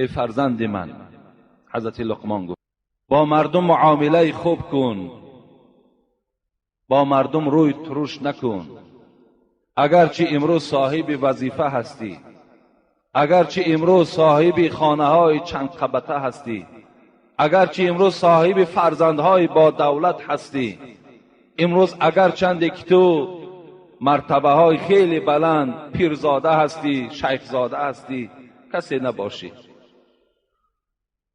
Эй фарзанди ман, ҳазрати Луқмон гуфт, бо мардум муомилаи хуб кун, бо мардум рӯй туруш накун. Агарчи имрӯз соҳиби вазифа ҳастӣ, агарчи имрӯз соҳиби хонаҳои чандқабата ҳастӣ, агарчи имрӯз соҳиби фарзандҳои бо давлат ҳастӣ, имрӯз агарчанде ки ту мартабаҳои хеле баланд, пирзода ҳастӣ, шайхзода ҳастӣ, касе набошӣ.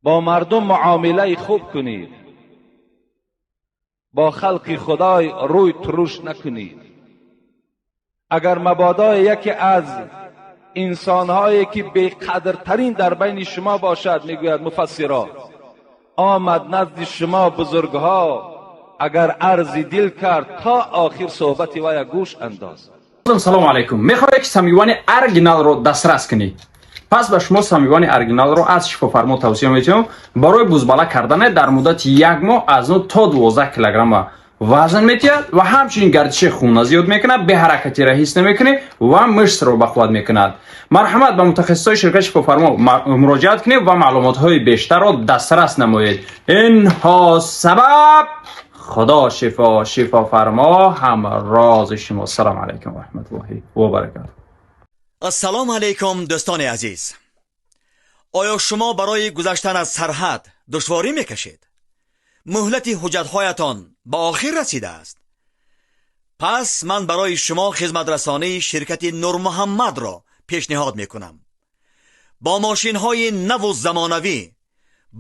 Бо мардум муомилаи хуб кунед, бо халқи Худой рӯй туруш накунед. Агар мабодо яке аз инсонҳое ки беқадртарин дар байни шумо бошад, мегӯяд муфассиро, омад назди шумо бузургҳо, агар арзи дил кард, то охир суҳбати вая гӯш андоз. Салому алайкум. Мехоҳед, ки самивани оригиналро дастрас кунед? Пас ба шумо самивани оригиналро аз Шифофармо тавсия метиҳам. Барои бузбала кардане дар муддати як моҳ аз 9 то 12 килограмма вазн метиҳад ва ҳамчунин гардиши хунна зиёд мекунад, беҳаракатиро ҳис намекунед ва мышцаро бақувват мекунад. Марҳамат, ба мутахассисои ширкати Шифофармо муроҷиат кунед ва маълумотҳои бештарро дастрас намоед. Инҳо сабаб, Худо шифо, Шифофармо ҳамрози шумо. Ассалому алайкум ва раҳматуллоҳи ва баракатуҳ. Ассалому алайкум, дӯстони азиз. Оё шумо барои гузаштан аз сарҳад душворӣ мекашед? Муҳлати ҳуҷҷатҳоятон ба охир расидааст? Пас ман барои шумо хизматрасонии ширкати Нурмуҳаммадро пешниҳод мекунам. Бо мошинҳои наву замонавӣ,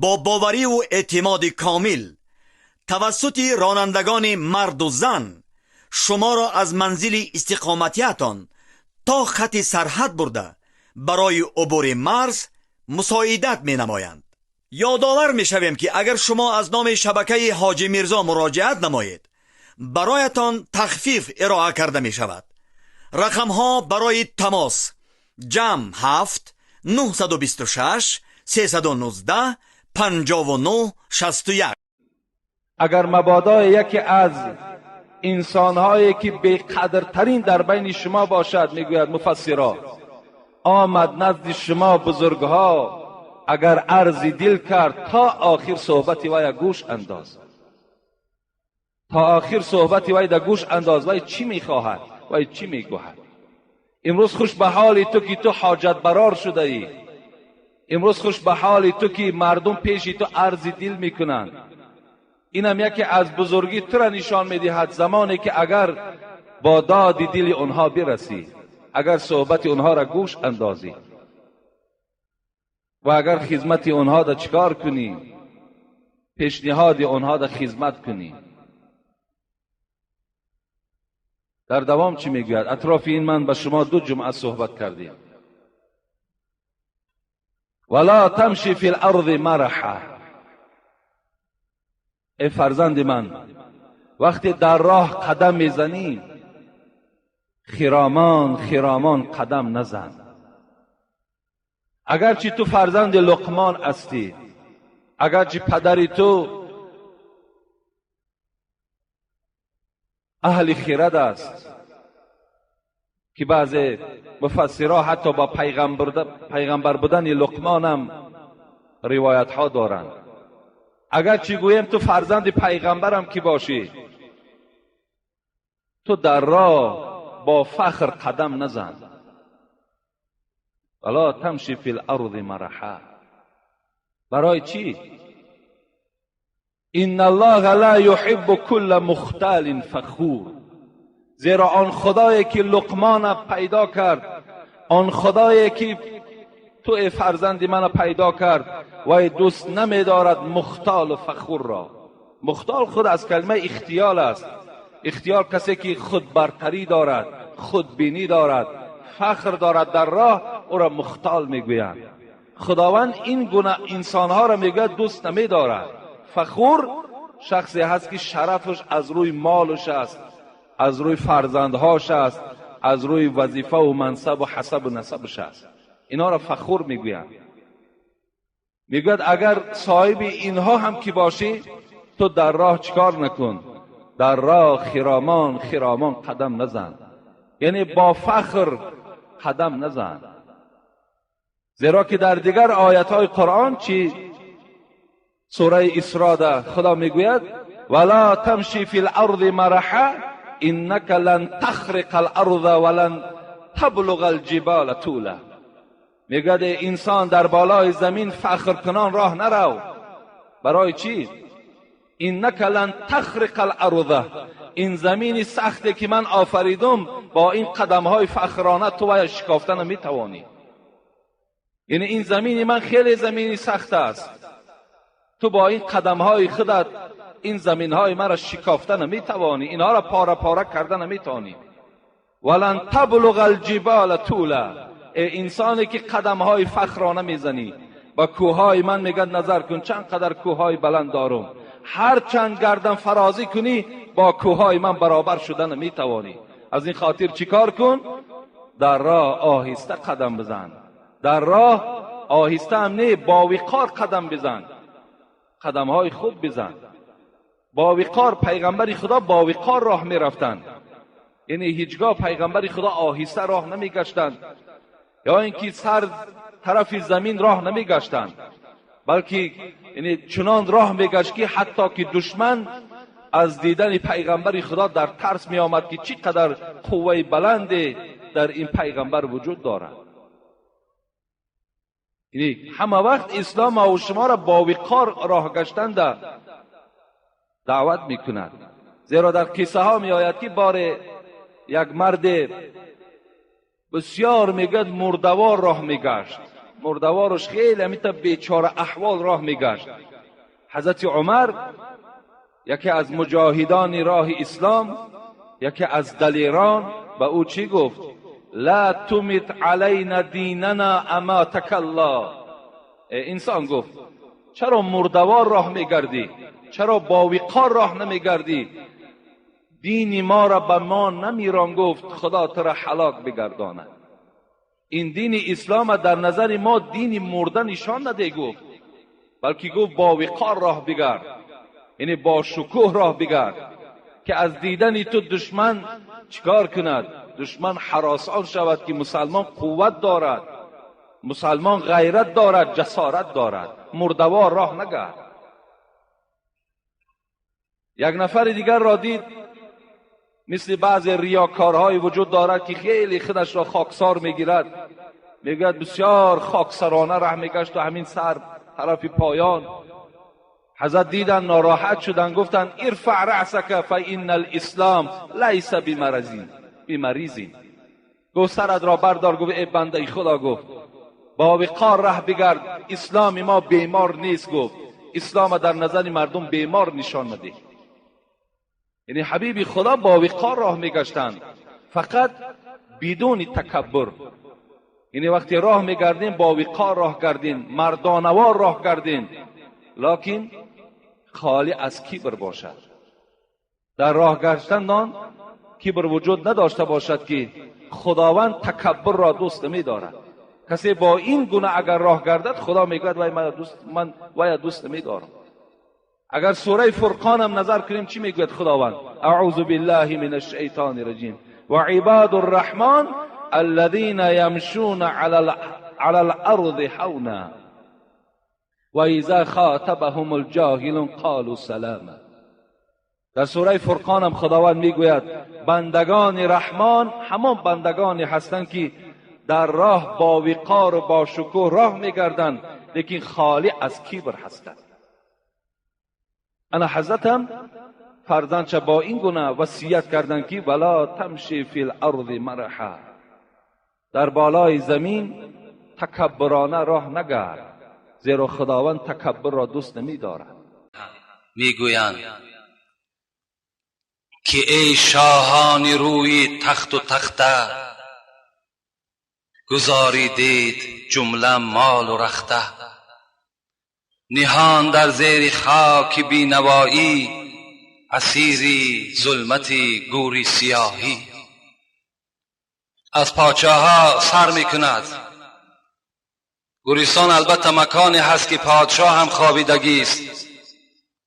бо бовариву эътимоди комил, тавассути ронандагони марду зан шуморо аз манзили истиқоматиятон то хати сарҳад бурда, барои убури марз мусоидат менамоянд. Ёдовар мешавем, ки агар шумо аз номи шабакаи Ҳоҷӣ Мирзо муроҷиат намоед, бароятон тахфиф ироа карда мешавад. Рақамҳо барои тамос: +7 926 319 59 61. Агар мабодо яке аз инсонҳое ки беқадртарин дар байни шумо бошад, мегӯяд муфассиро, омад назди шумо бузургҳо, агар арзи дил кард, то охир суҳбати вая гӯш андоз, то охир суҳбати вай да гӯш андоз. Вай чӣ мехоҳад? Вай чӣ мегӯяд? Имрӯз хуш ба ҳоли ту, ки ту ҳоҷатбарор шудаӣ. Имрӯз хуш ба ҳоли ту, ки мардум пеши ту арзи дил мекунанд. Инам яке аз бузургӣ тура нишон медиҳад, замоне ки агар бо доди дили онҳо бирасӣ, агар суҳбати онҳоро гӯш андозӣ ва агар хизмати онҳо да чикор кунӣ, пешниҳоди онҳо да хизмат кунӣ. Дар давом чӣ мегӯяд? Атрофи ин ман ба шумо ду ҷумъа суҳбат кардем. Вала тамши фи ларзи мараҳа. Эй фарзанди ман, вақте дар роҳ қадам мезанӣ, хиромон хиромон қадам назан. Агарчи ту фарзанди Луқмон ҳастӣ, агарчи падари ту аҳли хирад аст, ки баъзе муфассирҳо ҳатто ба пайғамбар будани Луқмонам ривоятҳо доранд. Агарчи гӯем ту фарзанди пайғамбарам ки бошӣ, ту дар роҳ бо фахр қадам назан. Вала тамши фи ларзи мараҳа. Барои чӣ? Инна аллоҳа ла юҳиббу кулла мухталин фахур. Зеро он худое ки Луқмона пайдо кард, он худое ки ту эй фарзанди мана пайдо кард, вай дӯст намедорад мухтолу фахурро. Мухтол худ аз калимаи ихтиёл аст. Ихтиёл касе ки худбартарӣ дорад, худбинӣ дорад, фахр дорад дар роҳ, ӯро мухтол мегӯянд. Худованд ин гуна инсонҳоро мегӯяд дӯст намедорад. Фахур шахсе ҳаст, ки шарафаш аз рӯи молуш аст, аз рӯи фарзандҳош аст, аз рӯи вазифаву мансабу ҳасабу насабаш аст. Инҳоро фахур мегӯянд. Мегӯяд агар соҳиби инҳо ҳам ки бошӣ, ту дар роҳ чикор накун? Дар роҳ хиромон хиромон қадам назан, яъне бо фахр қадам назан. زیرا که در دیگر آیت های قرآن چی؟ سوره اسراء ده خدا میگوید ولا تمشی فی الارض مرحا انک لن تخرق الارض ولن تبلغ الجبال طولا. میگوید انسان در بالای زمین فخر کنان راه نرو. برای چی؟ انک لن تخرق الارض، این زمین سختی که من آفریدم با این قدم های فخرانه تو باید شکافتن نمیتوانی. یعنی این زمین من خیلی زمینی سخت است، تو با این قدم های خودت این زمین های مرا شکافته نمیتوانی، اینها را پاره پاره کرده نمیتوانی. ولن تبلغ الجبال طولا، ای انسانی که قدم های فخرانه میزنی با کوههای من، میگن نظر کن چند قدر کوههای بلند دارم، هر چند گردن فرازی کنی با کوههای من برابر شدن نمیتوانی. از این خاطر چیکار کن؟ در راه آهسته قدم بزن، در راه آهسته هم نه، با وقار قدم بزن، قدم های خوب بزن، با وقار. پیغمبر خدا با وقار راه میرفتند، یعنی هیچگاه پیغمبر خدا آهسته راه نمیگشتند یا اینکه سر طرف زمین راه نمیگشتند، بلکه یعنی چنان راه میگشت که حتی که دشمن از دیدن پیغمبر خدا در ترس می آمد که چقدر قوه بلندی در این پیغمبر وجود دارد. یعنی همه وقت اسلام و شما را با وقار راه گشتن دعوت میکند. زیرا در قصه ها می آید که بار یک مرد بسیار میگد مردوار راه میگشت، مردوارش خیلی همیتا بیچاره احوال راه میگشت. حضرت عمر یکی از مجاهدان راه اسلام، یکی از دلیران، به او چی گفت؟ لا تمت علینا دیننا اماتک الله. انسان گفت چرا مردوار راه میگردی؟ چرا با وقار راه نمیگردی؟ دین ما را به ما نمیران. گفت خدا تو را هلاک بگرداند. این دین اسلام در نظر ما دین مرده نشان نده گفت، بلکه گفت با وقار راه بگرد، یعنی با شکوه راه بگرد که از دیدن تو دشمن چیکار کند؟ دشمن هراسان شود که مسلمان قوت دارد، مسلمان غیرت دارد، جسارت دارد، مردوار راه نگرد. یک نفر دیگر را دید، مثل بعض ریاکارهای وجود دارد که خیلی خودش را خاکسار میگیرد، میگوید بسیار خاکسرانه راه میگشت و همین سر طرف پایان. حضرت دیدن ناراحت شدن، گفتن ارفع رأسک فإن الاسلام لیس بمریض. گفت سرت را بردار. گفت ای بنده خدا، گفت با وقار ره بگرد، اسلام ما بیمار نیست. گفت اسلام در نظر مردم بیمار نشان نده. یعنی حبیب خدا با وقار راه میگشتند، فقط بدون تکبر. یعنی وقتی راه میگردیم با وقار راه گردیم، مردانوار راه گردیم، لکن خالی از کبر باشد. در راه گشتن آن کبر وجود نداشته باشد که خداوند تکبر را دوست نمیدارد. کسی با این گونه اگر راه گردد، خدا میگوید وای من وای دوست نمیدارم. اگر سوره فرقان هم نظر کنیم چی میگوید خداوند؟ اعوذ بالله من الشیطان الرجیم و عباد الرحمن الذين يمشون على الارض هونا و اذا خاطبهم الجاهلون قالوا سلاما. در سوره فرقان هم خداوند میگوید بندگان رحمان همان بندگانی هستند که در راه با وقار و با شکوه راه میگردند، لیکن خالی از کبر هستند. انا حضرتم فرزندش با این گونه وصیت کردند که ولا تمشی فی الارض مرحا، در بالای زمین تکبرانه راه نگرد، زیرا خداوند تکبر را دوست نمی‌دارد. میگویند که ای شاهان روی تخت و تخته، گذاریدید جمله مال و رخته، نهان در زیر خاک بینوایی، اسیری ظلمتی گوری سیاهی. از پادشاه سر میکند. گورستان البته مکانی هست که پادشاه هم خوابیدگی است،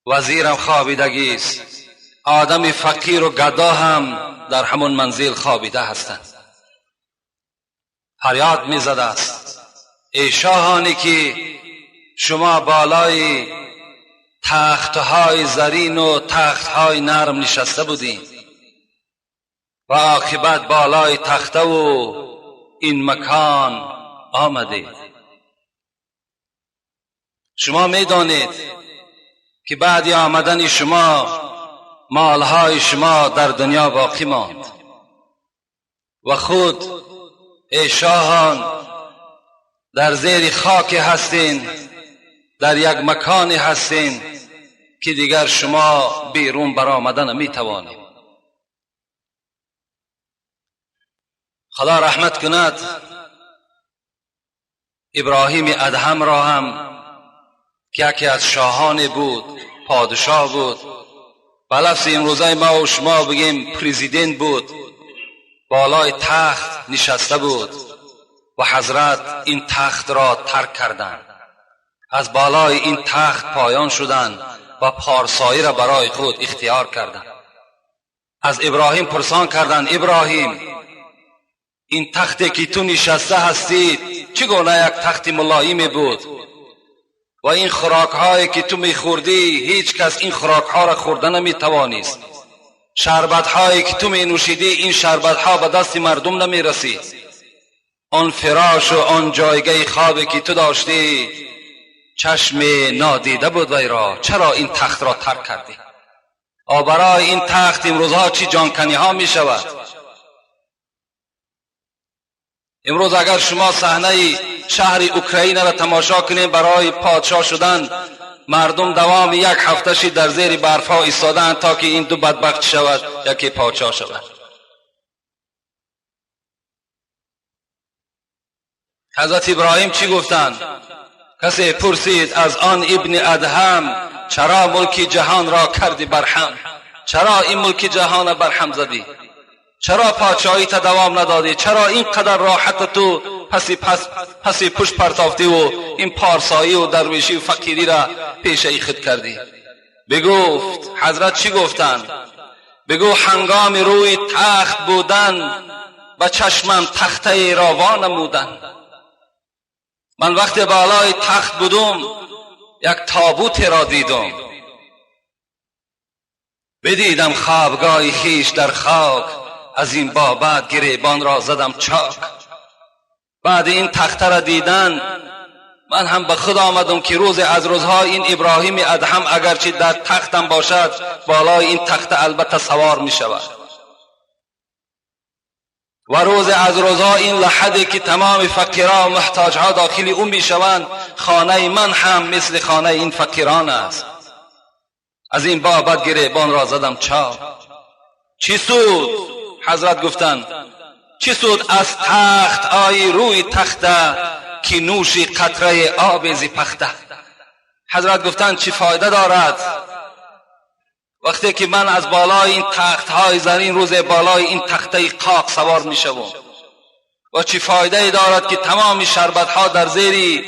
وزیر هم خوابیدگی است، آدم فقیر و گدا هم در همون منزل خوابیده هستند. فریاد میزده است ای شاهانی که شما بالای تختهای زرین و تختهای نرم نشسته بودین و عاقبت بالای تخته و این مکان آمدید. شما میدانید که بعد آمدن شما مالهای شما در دنیا باقی ماند و خود ای شاهان در زیر خاک هستین، در یک مکانی هستین که دیگر شما بیرون برآمدن نمیتوانید. خدا رحمت کند ابراهیم ادهم را هم که یکی از شاهان بود، پادشاه بود، به لفظ امروزه ما و شما بگیم پرزیدنت بود، بالای تخت نشسته بود و حضرت این تخت را ترک کردند، از بالای این تخت پایان شدند و پارسایی را برای خود اختیار کردند. از ابراهیم پرسان کردند: ابراهیم، این تختی که تو نشسته هستی چگونه یک تخت ملایم بود و این خوراک هایی که تو میخوردی هیچ کس این خوراک ها را خورده نمیتوانست، شربت هایی که تو می نوشیدی این شربت ها به دست مردم نمی رسید، آن فراش و آن جایگاه خوابی که تو داشتی چشم نادیده بود وی را، چرا این تخت را ترک کردی؟ برای این تخت امروزها چی جانکنی ها می شود. امروز اگر شما صحنه شهر اوکراین را تماشا کنیم، برای پادشاه شدن مردم دوام یک هفته شی در زیر برف ها ایستادند تا که این دو بدبخت شود، یکی پادشاه شود. حضرت ابراهیم چی گفتند؟ کسی پرسید از آن ابن ادهم چرا ملک جهان را کردی برهم؟ چرا این ملک جهان را برهم زدی؟ چرا پادشاهی تا دوام ندادی؟ چرا اینقدر راحت تو پسی پشت پرتافتی و این پارسایی و درویشی و فقیری را پیشه خود کردی؟ بگفت حضرت چی گفتند؟ بگو هنگام روی تخت بودن به چشمم تخته را وا نمودن. من وقتی بالای تخت بودم یک تابوت را دیدم، بدیدم خوابگاه خویش در خاک، از این بابت گریبان را زدم چاک. بعد این تخته را دیدن من هم به خود آمدم که روز از روزها این ابراهیم ادهم اگرچه در تختم باشد بالای این تخته البته سوار می شود و روز از روزها این لحدی که تمام فقیران و محتاجها داخل او می شوند، خانه من هم مثل خانه این فقیران است. از این بابت گریبان را زدم چاک. چی سود؟ حضرت گفتند چی سود از تخت آی روی تخته که نوشی قطره آب زی پخته. حضرت گفتند چی فایده دارد وقتی که من از بالای این تخت های زرین روز بالای این تخته قاق سوار می شوم و چی فایده دارد که تمام شربت ها در زیر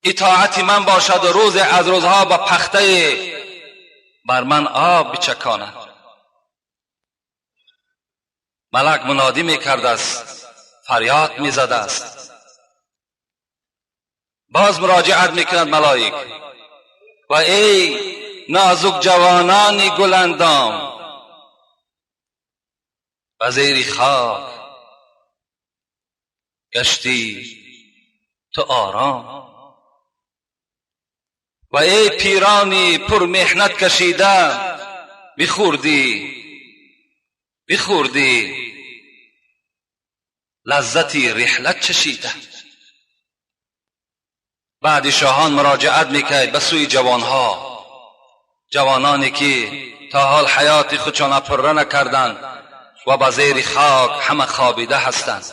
اطاعت من باشد و روز از روزها با پخته بر من آب بچکاند. ملک منادی می کرده است، فریاد می زده است. باز مراجعت می کند ملائک و ای نازک جوانان گلندام و زیر خاک گشتی تو آرام و ای پیرانی پر محنت کشیده بخوردی لذتی رحلت چشیده. بعد شاهان مراجعت میکرد به سوی جوانها، جوانانی که تا حال حیات خودشان پره نکردند و به زیر خاک همه خوابیده هستند،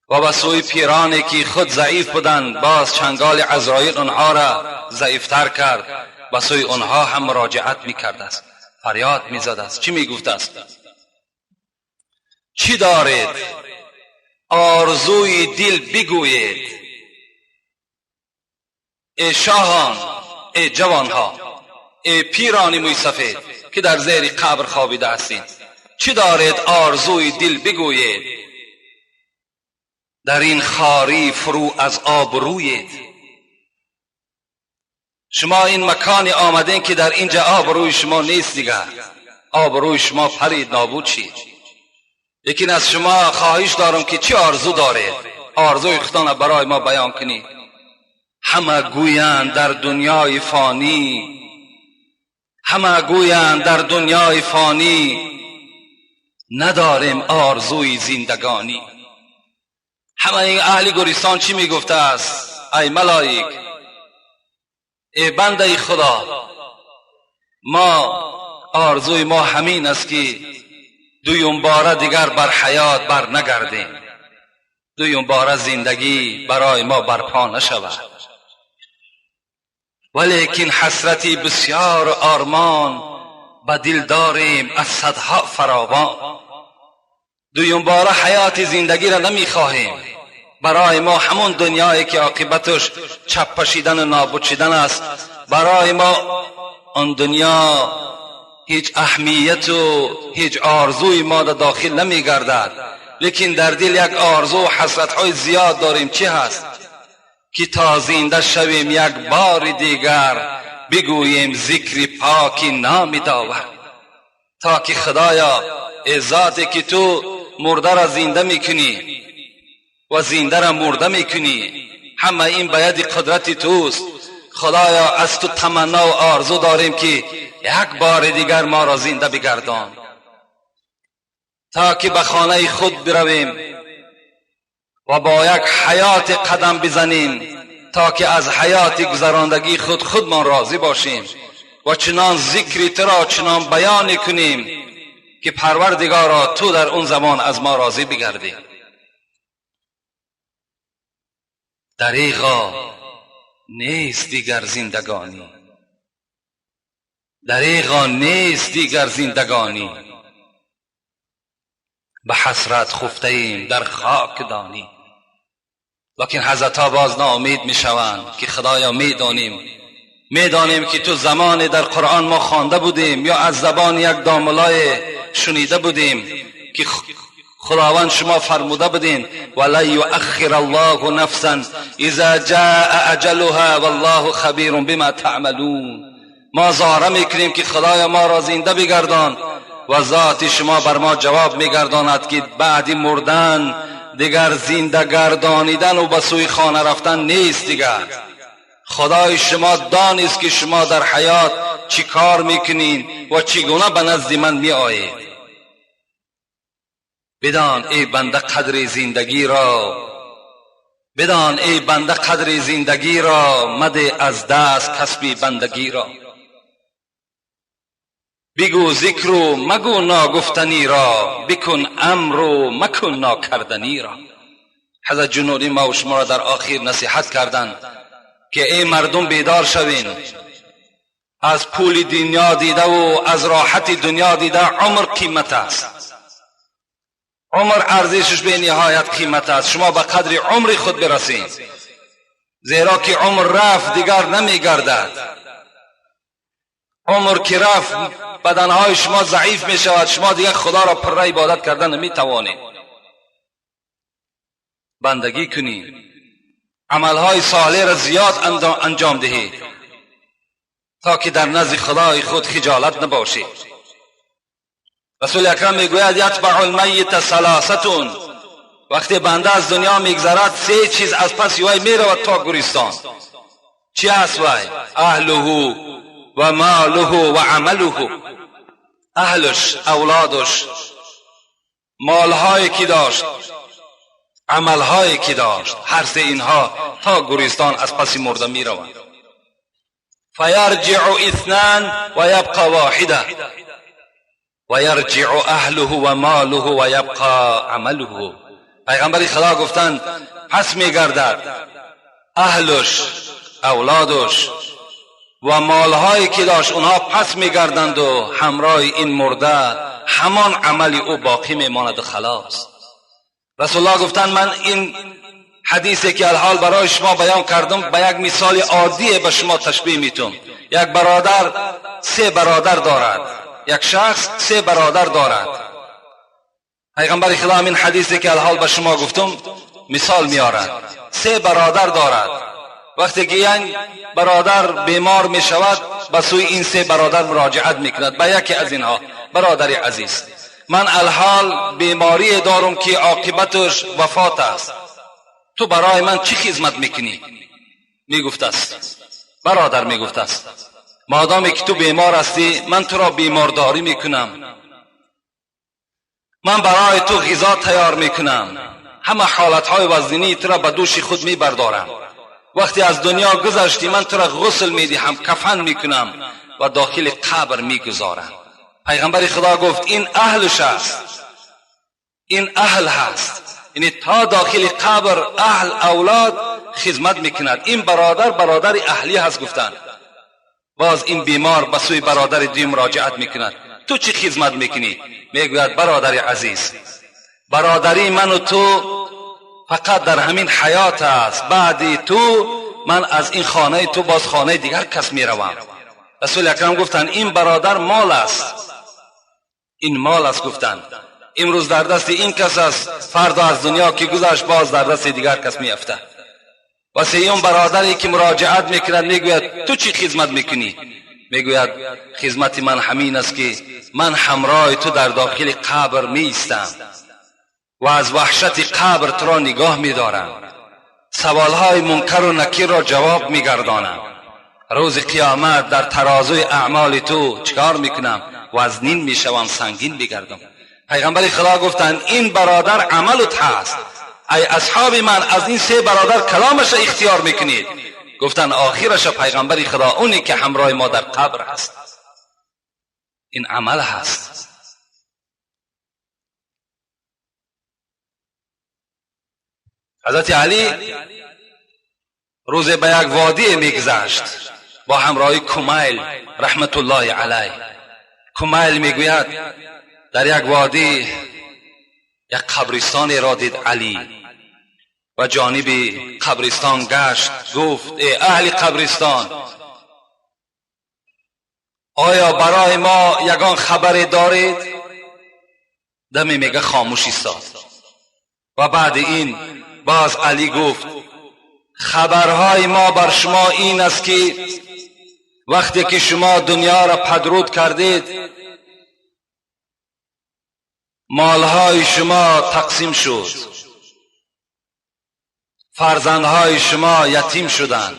و به سوی پیرانی که خود ضعیف بودند باز چنگال عزرائیل آنها را ضعیفتر کرد، به سوی آنها هم مراجعت میکرد است، فریاد میزد است. چی میگفت است؟ چی دارید؟ آرزوی دل بگویید ای شاهان، ای جوانها، ای پیران موی سفید که در زیر قبر خوابیده هستید، چی دارید؟ آرزوی دل بگویید. Дар ин хорӣ фурӯ аз обрӯед. Шумо ин маконе омадем ки дар инҷа обрӯи шумо нест, дигар обрӯи шумо парид, нобуд шид. Лекин аз шумо хоҳиш дорам ки чӣ орзу доред, орзуи худтонро барои мо баён кунед. Ҳама гӯянд дар дунёи фонӣ, ҳама гӯянд дар дунёи фонӣ, надорем орзуи зиндагонӣ. Ҳама ин аҳли гӯристон чӣ мегуфтааст? Ай малоик, эй бандаи Худо, мо орзуи мо ҳамин аст ки дуюм бора дигар бар ҳаёт бар нагардем, дуюм бора зиндагӣ барои мо барпо нашавад. Валекин ҳасрати бисёр ормон ба дил дорем аз садҳо фаровон. Дуюм бора ҳаёти зиндагиро намехоҳем. Барои мо ҳамон дунёе ки оқибаташ чаппа шидану нобуд шидан аст, барои мо он дунё ҳеҷ аҳамияту ҳеҷ орзуи мо дар дохил намегардад. Лекин дар дил як орзу ҳасратҳои зиёд дорем. Чӣ ҳаст? Ки то зинда шавем як бори дигар бигӯем зикри поки номи довар, то ки Худоё, эй зоте ки ту мурдаро зинда мекунӣ ва зиндаро мурда мекунӣ, ҳама ин ба яди қудрати туст. Худоё, аз ту таманно ва орзу дорем ки як бори дигар моро зинда бигардон, то ки ба хонаи худ биравем ва бо як ҳаёте қадам бизанем, то ки аз ҳаёти гузарондагии худ худмон розӣ бошем ва чунон зикри туро чунон баёне кунем ки Парвардигоро, ту дар он замон аз мо розӣ бигардӣ. Дареғо нест дигар зиндагонӣ, дареғо нест дигар зиндагонӣ, ба ҳасрат хуфтаем дар хокдонӣ. Лекин ҳазратҳо боз ноумед мешаванд ки Худоё, медонем, медонем ки ту замоне дар Қуръон мо хонда будем ё аз забони як домулое шунида будем ки Худованд шумо фармуда будем: валан юаххир Аллоҳу нафсан иза ҷаа аҷалуҳа валлоҳу хабирун бима таъмалун. Мо зора мекунем ки Худоё, моро зинда бигардон, ва зоти шумо бар мо ҷавоб мегардонад ки баъди мурдан дигар зинда гардонидану ба сӯи хона рафтан нест. Дигар Худои шумо донист ки шумо дар ҳаёт чӣ кор мекунед ва чӣ гуна ба назди ман меоед. Бидон эй банда қадри зиндагиро, бидон эй банда қадри зиндагиро, маде аз даст касби бандагиро. Бигӯ зикру магӯ ногуфтаниро, бикун амру макун нокарданиро. Ҳазрат Ҷунудӣ ма шуморо дар охир насиҳат карданд ки эй мардум, бедор шавин. Аз пули дунё дидаву аз роҳати дунё дида умр қимат аст, умр арзишаш бениҳоят қимат аст. Шумо ба қадри умри худ бирасед, зеро ки умр рафт, дигар намегардад. Умр ки рафт, баданҳои шумо заиф мешавад, шумо дигар Худоро пурра ибодат карда наметавонед. Бандагӣ кунед, амалҳои солеҳро зиёд анҷом диҳед, то ки дар назди Худои худ хиҷолат набошед. Расули акрам мегӯяд: ятбау лмайита саласатун. Вақте банда аз дунё мегзарад, се чиз аз паси вай меравад то гӯристон. Чӣ аст вай? Аҳлуҳу ва молуҳу ва амалуҳу. Аҳлуш, авлодуш, молҳое ки дошт, амалҳое ки дошт, ҳар се инҳо то гӯристон аз паси мурда мераванд. Фаярҷиъу итhnан ва ябқа воҳида, ва ярҷиъу аҳлуҳу ва молуҳу ва ябқа амалуҳу. Пайғамбари Худо гуфтанд: пас мегардад аҳлуш, авлодуш ва молҳое ки дошт, онҳо пас мегарданду ҳамроҳи ин мурда ҳамон амали ӯ боқӣ мемонаду халос. Расулуллоҳ гуфтанд: ман ин ҳадисе ки алҳол барои шумо баён кардам, ба як мисоли оддие ба шумо ташбеҳ метум. Як бародар се бародар дорад, як шахс се бародар дорад. Пайғамбари Худо ин ҳадисе ки алҳол ба шумо гуфтам. мисол меорад. Се бародар дорад. Вақте ки як бародар бемор мешавад, ба сӯи ин се бародар муроҷиат мекунад. Ба яке аз инҳо: бародари азиз, ман алҳол беморие дорам, ки оқибаташ вафот аст, ту барои ман чӣ хизмат мекунӣ? Мегуфтааст, бародар мегуфтааст: модоме ки ту бемор ҳастӣ, ман туро бемордорӣ мекунам, ман барои ту ғизо тайёр мекунам, ҳама ҳолатҳои вазнинии туро ба дӯши худ мебардорам. Вақте аз дунё гузаштӣ, ман туро ғусл медиҳам, кафан мекунам ва дохили қабр мегузорам. Пайғамбари Худо гуфт: ин аҳлш аст, ин аҳл ҳаст, яъне то дохили қабр аҳл, авлод хизмат мекунад. Ин бародар бародари аҳлӣ ҳаст, гуфтанд. Боз ин бемор ба сӯи бародари дуюм муроҷиат мекунад: ту чӣ хизмат мекунӣ? Мегӯяд: бародари азиз, бародарии ману ту фақат дар ҳамин ҳаёт аст, баъди ту ман аз ин хонаи ту боз хонаи дигар кас меравам. Расули акрам гуфтанд: ин бародар мол аст, ин мол аст, гуфтанд. Имрӯз дар дасти ин кас аст, фардо аз дунё ки гузашт, боз дар дасти дигар кас меафтад. Ва сеюм бародаре ки муроҷиат мекунад, мегӯяд: ту чӣ хизмат мекунӣ? Мегӯяд: хизмати ман ҳамин аст, ки ман ҳамроҳи ту дар дохили қабр меистам ва аз ваҳшати қабр туро нигоҳ медорам, саволҳои мункару накирро ҷавоб мегардонам, рӯзи қиёмат дар тарозуи аъмоли ту чикор мекунам? Вазнин мешавам, сангин мегардам. Пайғамбари Худо гуфтанд: ин бародар амалут ҳаст. Ай асҳоби ман, аз ин се бародар каломаша ихтиёр мекунед? Гуфтанд: охираша, пайғамбари Худо, оне ки ҳамроҳи мо дар қабр ҳаст. Ин амал ҳаст. Ҳазрати Алӣ рӯзе ба як водие мегузашт бо ҳамроҳи Кумайл раҳматуллоҳи алайҳ. Кумайл мегӯяд: дар як водӣ як қабристонеро дид Алӣ ва ҷониби қабристон гашт, гуфт: э аҳли қабристон, оё барои мо ягон хабаре доред? Даме мега хомӯш истод ва баъди ин боз Алӣ гуфт: хабарҳои мо бар шумо ин аст, ки вақте ки шумо дунёро падруд кардед, молҳои шумо тақсим шуд, фарзандҳои шумо ятим шуданд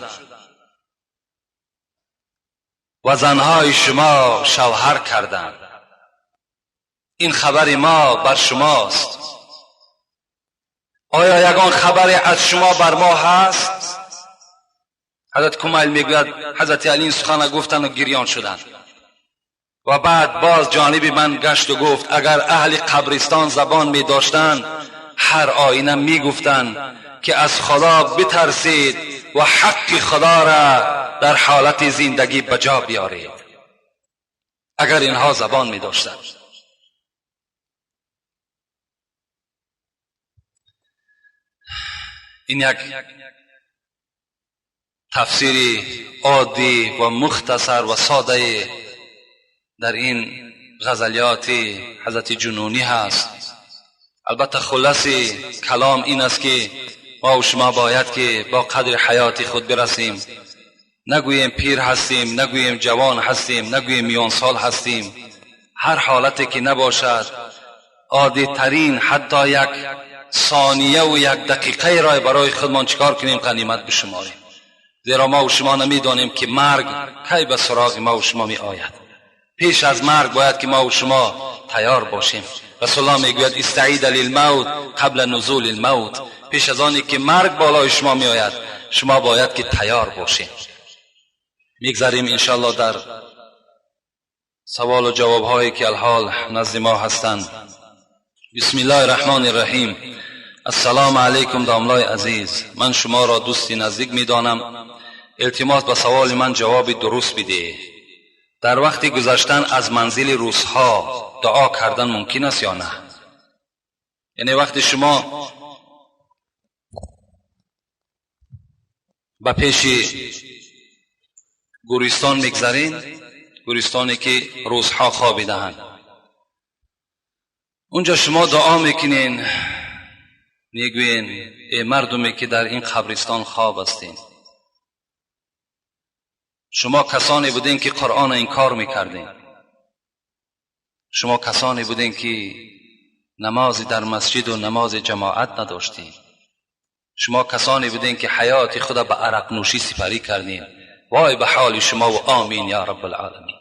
ва занҳои шумо шавҳар карданд. Ин хабари мо бар шумост. Оё ягон хабаре аз шумо бар мо ҳаст? Ҳазрат Кумайл мегӯяд: ҳазрати Алӣ ин сухана гуфтанду гирён шуданд ва баъд боз ҷониби ман гашту гуфт: агар аҳли қабристон забон медоштанд, ҳар оина мегуфтанд, ки аз Худо битарсед ва ҳаққи Худоро дар ҳолати зиндагӣ ба ҷо биёред. Агар инҳо забон медоштанд. Ин як тафсири оддӣ ва мухтасар ва содае дар ин ғазалиёти ҳазрати Ҷунунӣ ҳаст. Албатта, хулоси калом ин аст, ки мо шумо бояд ки бо қадри ҳаёти худ бирасем. Нагӯем пир ҳастем, нагӯем ҷавон ҳастем, нагӯем миёнсол ҳастем. Ҳар ҳолате ки набошад, оддитарин ҳатто як сонияву як дақиқаеро барои худмон чикор кунем? Ғанимат бишуморем, зеро мо шумо намедонем, ки марг кай ба суроғи мо шумо меояд. Пеш аз марг бояд ки мо шумо тайёр бошем. Расулуллоҳ мегӯяд: истаида лилмавт қабла нузули лмавт. Пеш аз оне ки марг болои шумо меояд, шумо бояд ки тайёр бошем. Мегзарем, иншоаллоҳ, дар саволу ҷавобҳое ки алҳол назди мо ҳастанд. Бисмиллоҳи раҳмони раҳим. Ассалому алайкум, домлои азиз, ман шуморо дӯсти наздик медонам. Илтимос, ба саволи ман ҷавоби дуруст бидиҳед. Дар вақти гузаштан аз манзили русҳо дуо кардан мумкин аст ё на? Яъне вақти шумо ба пеши гӯристон мегзаред, гӯристоне ки русҳо хобидаанд, унҷо шумо дуо мекунед. میگوییم ای مردمی که در این قبرستان خواب هستین، شما کسانی بودین که قرآن انکار میکردین، شما کسانی بودین که نماز در مسجد و نماز جماعت نداشتین، شما کسانی بودین که حیات خود به عرق نوشی سپری کردین. وای به حال شما و آمین یا رب العالمین.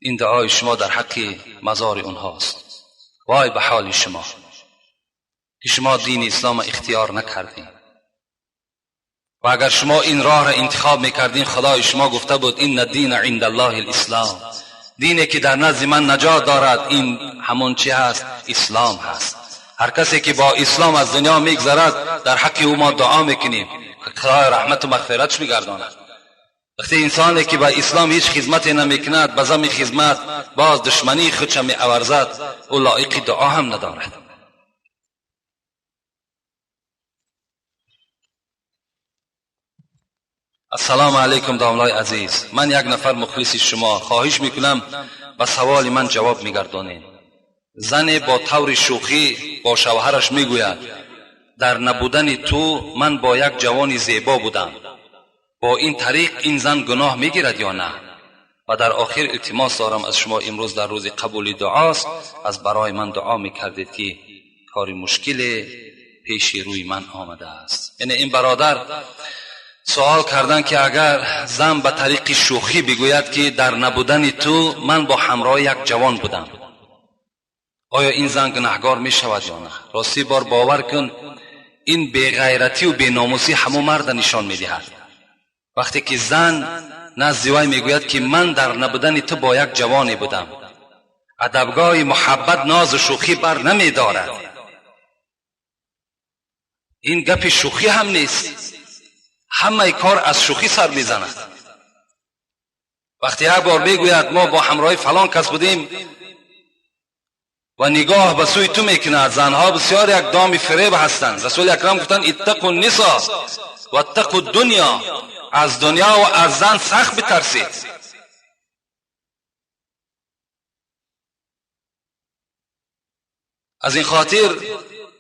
این دعای شما در حق مزار اونهاست. وای به حال شما که شما دین اسلام اختیار نکردین و اگر شما این راه را انتخاب میکردین، خدای شما گفته بود این دین عند الله الاسلام، دینی که در نزد من نجات دارد این همون چی هست؟ اسلام هست. هر کسی که با اسلام از دنیا میگذرد در حق او ما دعا میکنیم خدای رحمت و مغفرتش میگرداند. وقتی انسانی که با اسلام هیچ خدمتی نمیکند، به زم خدمت باز دشمنی خودش می‌اورزد، او لایق دعا هم ندارد. السلام علیکم داملای عزیز، من یک نفر مخلص شما، خواهش میکنم به سوال من جواب میگردانید. زن با طور شوخی با شوهرش میگوید در نبودن تو من با یک جوان زیبا بودم، با این طریق این زن گناه میگیرد یا نه؟ و در آخر التماس دارم از شما امروز در روز قبول دعاست، از برای من دعا میکردید که کار مشکل پیش روی من آمده است. یعنی این برادر سوال کردن که اگر زن به طریق شوخی بگوید که در نبودن تو من با همراه یک جوان بودم، آیا این زن گناهگار می شود یا نه؟ راستی بار باور کن این بیغیرتی و بیناموسی همو مرد نشان می دهد. وقتی که زن نزد وی میگوید که من در نبودن تو با یک جوانی بودم، ادبگاه محبت ناز و شوخی بر نمی دارد. این گپ شوخی هم نیست، همه کار از شوخی سر میزند. وقتی یک بار میگوید ما با همراه فلان کس بودیم و نگاه به سوی تو میکند، زنها بسیار یک دام فریب هستند. رسول اکرم گفتند اتقوا النساء و اتقوا الدنیا، از دنیا و از زن سخت بترسید. از این خاطر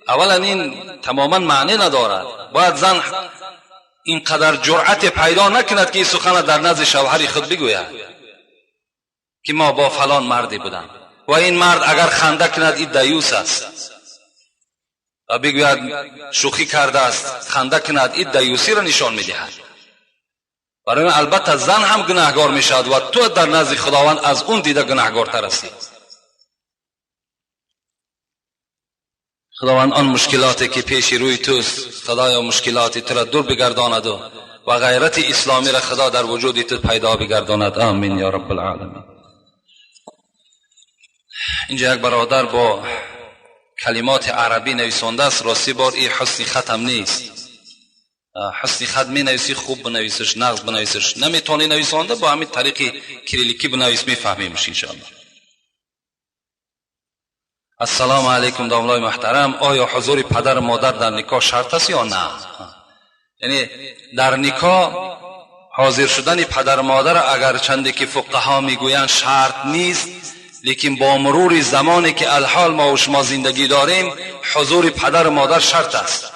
اولا این تماما معنی ندارد. باید زن اینقدر جرأت پیدا نکند که این سخن در نزد شوهر خود بگوید که ما با فلان مردی بودم و این مرد اگر خنده کند این دیوس است و بگوید شوخی کرده است، خنده کند، این دیوسی را نشان میدهد. برای البته زن هم گناهگار میشود و تو در نزد خداوند از اون دیده گناهگارتر هستی. خداوند آن مشکلاتی که پیش روی توست، خدایا مشکلات تو را دور بگرداند و غیرت اسلامی را خدا در وجود تو پیدا بگرداند. آمین یا رب العالمین. اینجا یک برادر با کلمات عربی نویسانده است. راستی بار این حسن ختم نیست. حسن خط می نویسی خوب بنویسش، نغز بنویسش، نمیتونی نویسانده با همین طریق کریلیکی بنویس میفهمیمش انشاءالله. السلام علیکم داملای محترم، آیا حضور پدر و مادر در نکاح شرط است یا نه؟ یعنی در نکاح حاضر شدن پدر و مادر اگر چندی که فقها میگویند شرط نیست، لیکن با مرور زمانی که الحال ما و شما زندگی داریم حضور پدر و مادر شرط است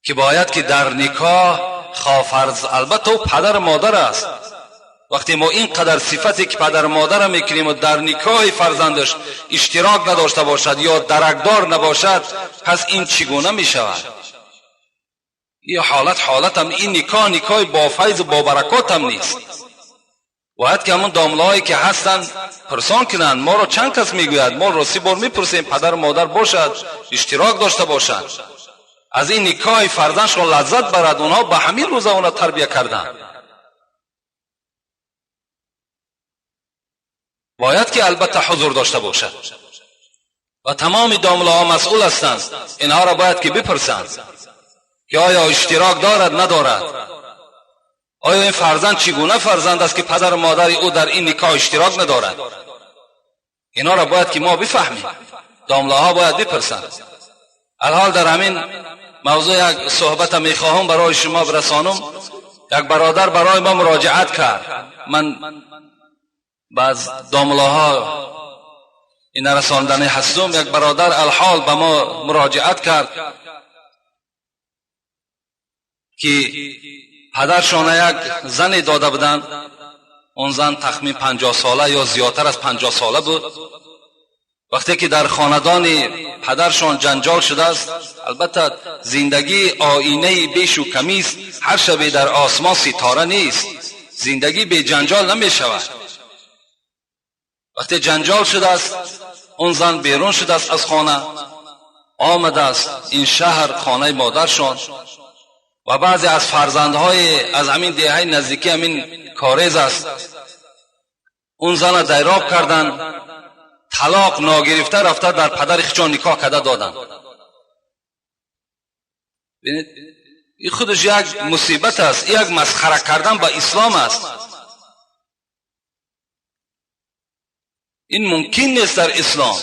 که باید که در نکاح خواه البته او پدر و مادر است. وقتی ما اینقدر صفتی که پدر و مادر میکنیم و در نکاح فرزندش اشتراک نداشته باشد یا درکدار نباشد، پس این چگونه میشود؟ این حالت هم این نکاح نکاح با فیض و با برکات هم نیست. باید که همون داملاهایی که هستن پرسان کنند. ما را چند کس میگوید، ما راستی بار میپرسیم پدر و مادر باشد، اشتراک داشته باشند، از این نکاح فرزندشون لذت برد. اونها به همین روزا اونا تربیه کردن. باید که البته حضور داشته باشد و تمام داملاها مسئول هستند. اینها را باید که بپرسند که آیا اشتراک دارد ندارد، آیا این فرزند چگونه فرزند است که پدر و مادر او در این نکاح اشتراک ندارد. اینها را باید که ما بفهمیم، داملاها باید بپرسند. الحال در همین موضوع یک صحبت میخواهم برای شما برسانم. یک برادر برای ما مراجعت کرد. من بعض داملاها ин нарасондани ҳастум. Як бародар алҳол ба мо муроҷиат кард ки падаршона як зане дода буданд. Он зан тахмин 50 сола ё зиёдтар аз 50 сола буд. Вақте ки дар хонадони падаршон ҷанҷол шудааст, албатта зиндагӣ оинаи бешу камист, ҳар шабе дар осмон ситора нест, зиндагӣ беҷанҷол намешавад. Вақте ҷанҷол шудааст, он зан берун шудааст аз хона, омадааст ин шаҳр хонаи модаршон ва баъзе аз фарзандҳои аз ҳамин деҳаи наздикӣ ҳамин корез аст, он зана дайроб карданд, талоқ ногирифта рафта дар падари худшон никоҳ карда доданд. Бинед, ин худаш як мусибат аст, як масхара кардан ба ислом аст. Ин мумкин нест дар ислом.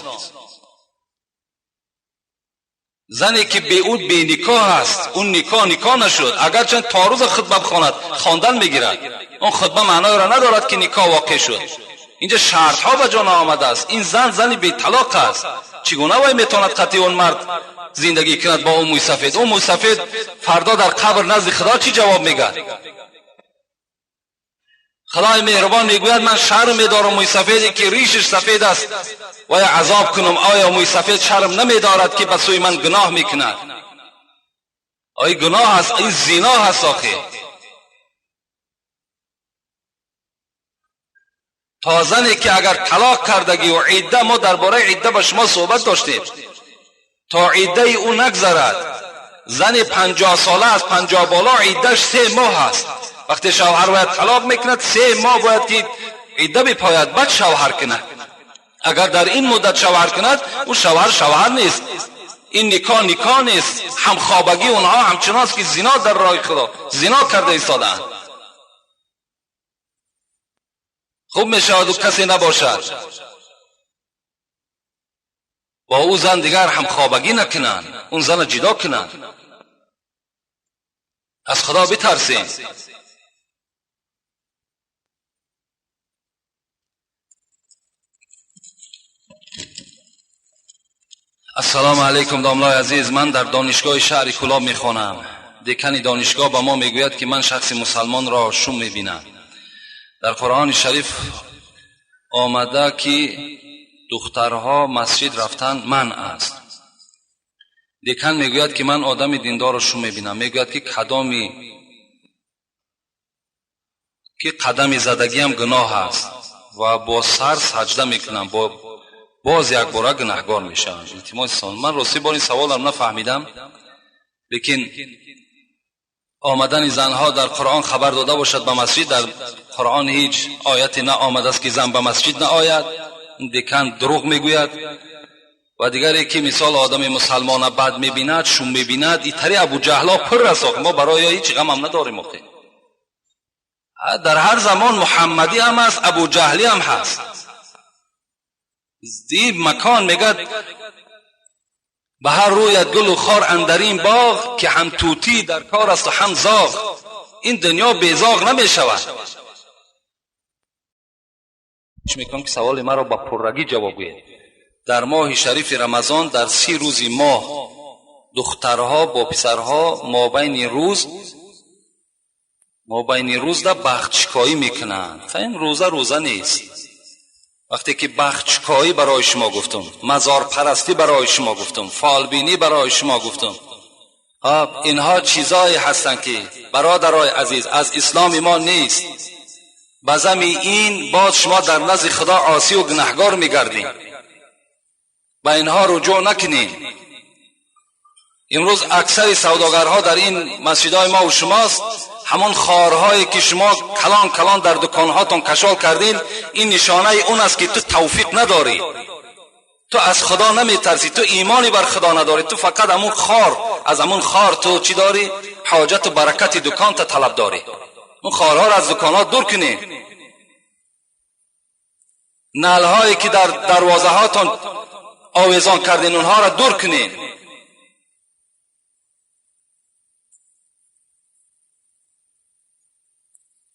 Зане ки бе ӯ беникоҳ аст, он никоҳ никоҳ нашуд, агарчанд то рӯза хутба бихонад, хондан мегирад, он хутба маъноеро надорад ки никоҳ воқеъ шуд. Инҷа шартҳо ба ҷо наомадааст. Ин зан зани беталоқ аст. Чӣ гуна вай метавонад қатъи он мард зиндагӣ кунад бо ӯ мӯйсафед? Ӯ мӯйсафед фардо дар қабр назди худо чӣ ҷавоб мегӯяд? Худои меҳрубон мегӯяд ман шарм медорам мӯйсафеде ки ришаш сафед аст вай азоб кунам. Оё мӯйсафед шарм намедорад ки ба сӯи ман гуноҳ мекунад? Ой гуноҳ аст, ин зино аст. Охир то зане ки агар талоқ кардагӣ ва идда, мо дар бораи идда ба шумо суҳбат доштем, то иддаи ӯ нагзарад, зани 50 сола аз 50 боло иддаш 3 моҳ аст. Вақте шавҳар бояд талоқ мекунад, 3 моҳ бояд ки идда бипояд, баъд шавҳар кунад. Агар дар ин муддат шавҳар кунад, ӯ шавҳар шавҳар нест, ин никоҳ никоҳ нест. Ҳамхобагӣ онҳо ҳамчунон аст ки зино дар роҳи худо зино карда истодаанд. Хуб мешавад ӯ касе набошад, бо ӯ зан дигар ҳамхобагӣ накунанд, он зана ҷудо кунанд. Аз худо битарсем. Ассалому алайкум домлаи азиз, ман дар донишгоҳи шаҳри Кӯлоб мехонам. Декани донишгоҳ ба мо мегӯяд ки ман шахси мусалмонро шум мебинам. Дар Қуръони шариф омада ки духтарҳо масҷид рафтан манъ аст. Декан мегӯяд ки ман одами диндорро шум мебинам. Мегӯяд ки кадоми ки қадами задагиам гуноҳ аст ва бо сар саҷда мекунам, боз якбора гунаҳгор мешавам. Илтимос, ман ростӣ бор ин саволам нафаҳмидам, лекин омадани занҳо дар Қуръон хабар дода бошад ба масҷид, дар Қуръон ҳеҷ ояте наомадааст ки зан ба масҷид наояд. Декан дурӯғ мегӯяд. Ва дигаре ки мисол одами мусалмона бад мебинад, шум мебинад, итари Абуҷаҳло пур аст. Мо барои ҳеҷ ғамам надорем. Охе дар ҳар замон муҳаммадӣ ҳам аст, Абуҷаҳлӣ ҳам ҳаст. Ин макон мегӯяд ба ҳар рӯят гулу хор андарин боғ, ки ҳам тӯтӣ дар кор аст ва ҳам зоғ. Ин дунё безоғ намешавад. Мекунам ки саволи маро ба пуррагӣ ҷавоб гӯед. Дар моҳи шарифи Рамазон дар 30 рӯзи моҳ духтарҳо бо писарҳо мобайни рӯзда бахтшикоӣ мекунанд. Ин рӯза рӯза нест. Вақте ки бахтшикоӣ барои шумо гуфтум, мазорпарастӣ барои шумо гуфтум, фолбинӣ барои шумо гуфтум, инҳо чизое ҳастанд ки бародарои азиз аз исломи мо нест. Ба зами ин боз шумо дар назди худо осию гунаҳгор мегардед. Ба инҳо руҷӯъ накунед. Имрӯз аксари савдогарҳо дар ин масҷидҳои мо ва шумост. Ҳамон хорҳое ки шумо калон калон дар дуконҳотон кашол кардин, ин нишонаи он аст ки ту тавфиқ надорӣ, ту аз худо наметарсӣ, ту имони бар худо надорӣ, ту фақат ҳамон хор, аз ҳамон хор ту чӣ дорӣ? Ҳоҷату баракати дуконта талаб дорӣ. Он хорҳоро аз дуконҳо дур кунед. Налҳое ки дар дарвозаҳотон овезон кардин, онҳоро дур кунед.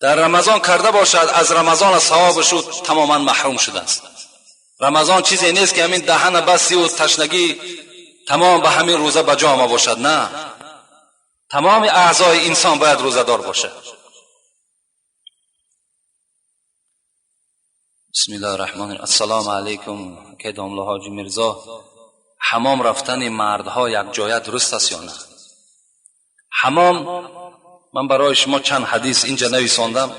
Дар Рамазон карда бошад, аз Рамазон аз савобаш ӯ тамоман маҳрум шудааст. Рамазон чизе нест ки ҳамин даҳана басти ташнагӣ тамом ба ҳамин рӯза ба ҷо омада бошад. На, тамоми аъзои инсон бояд рӯзадор бошад. بسم الله الرحمن الرحیم. السلام علیکم که داملا حاجی میرزا، حمام رفتن مردها یک جایه درست است یا نه؟ حمام، من برای شما چند حدیث اینجا نویساندم،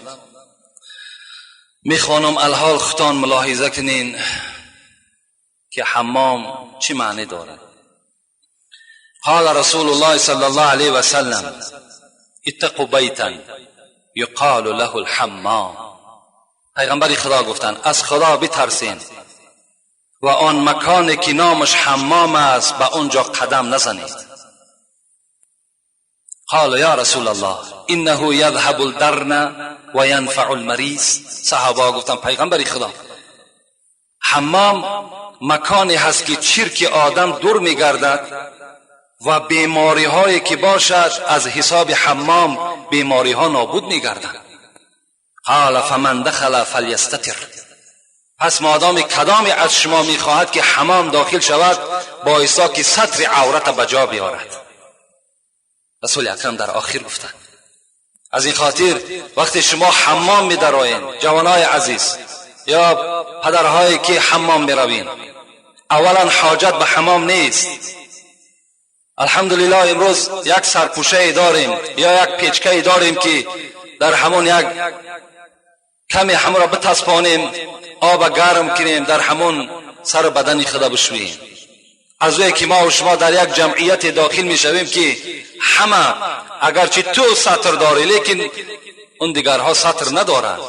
میخوانم الحال خودتان ملاحظه کنین که حمام چی معنی دارد. قال رسول الله صلی الله علیه و سلم اتقوا بیتا یقال له الحمام. پیغمبر خدا گفتند از خدا بترسین و آن مکانی که نامش حمام است به آنجا قدم نزنید. قال یا رسول الله انه یذهب الدرن و ینفع المریض. صحابه گفتند پیغمبر خدا، حمام مکانی هست که چرک آدم دور میگردد و بیماری هایی که باشد از حساب حمام بیماری ها نابود میگردند. قال فمن دخل فلیستتر. پس مادام کدامی از شما میخواهد که حمام داخل شود بایستا که ستر عورت به جا بیارد. رسول اکرم در آخر گفتند. از این خاطر وقتی شما حمام میدرایین، جوانای عزیز یا پدرهایی که حمام میروین، اولا حاجت به حمام نیست. الحمدلله امروز یک سرپوشه داریم یا یک پیچکه داریم که در همون یک کمی هم را بتسپانیم، آب گرم کنیم، در همون سر بدن خدا بشوییم. از وی که ما و شما در یک جمعیت داخل میشویم که همه اگرچه تو ستر داری لیکن اون دیگرها ستر ندارند،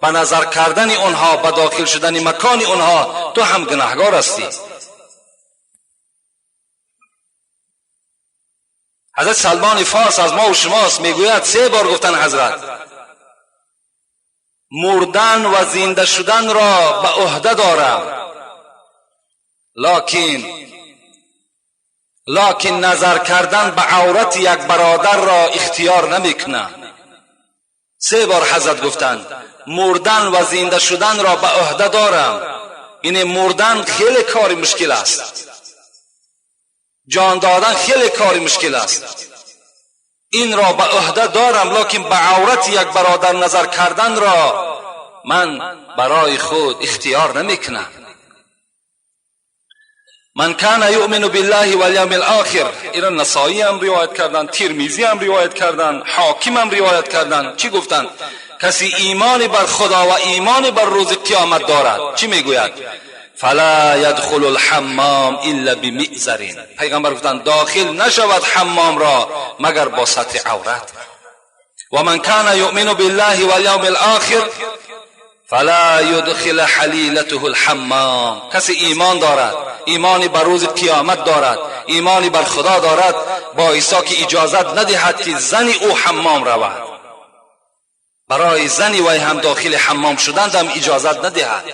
به نظر کردن اونها، به داخل شدن مکان اونها تو هم گناهگار هستی. حضرت سلمان فارس از ما و شماست، میگوید 3 بار گفتن حضرت مردن و زنده شدن را به عهده دارم، لیکن نظر کردن به عورت یک برادر را اختیار نمیکنم. 3 بار حضرت گفتند مردن و زنده شدن را به عهده دارم. این مردن خیلی کار مشکل است، جان دادن خیلی کار مشکل است، این را به عهده دارم، لیکن به عورت یک برادر نظر کردن را من برای خود اختیار نمیکنم. من کان یؤمن بالله والیوم الاخر، این نسائی هم روایت کردن، ترمذی هم روایت کردن، حاکم هم روایت کردن. چی گفتن؟ کسی ایمان بر خدا و ایمان بر روز قیامت دارد چی میگوید؟ فلا يدخل الحمام الا بمئزر. پیغمبر گفتند داخل نشود حمام را مگر با ستر عورت. و من کان یؤمن بالله والیوم الاخر فلا يدخل حلیلته الحمام. کسی ایمان دارد، ایمان بر روز قیامت دارد، ایمان بر خدا دارد، با عیسی که اجازت ندهد که زن او حمام رود، برای زنی وی هم داخل حمام شدند هم اجازت ندهد.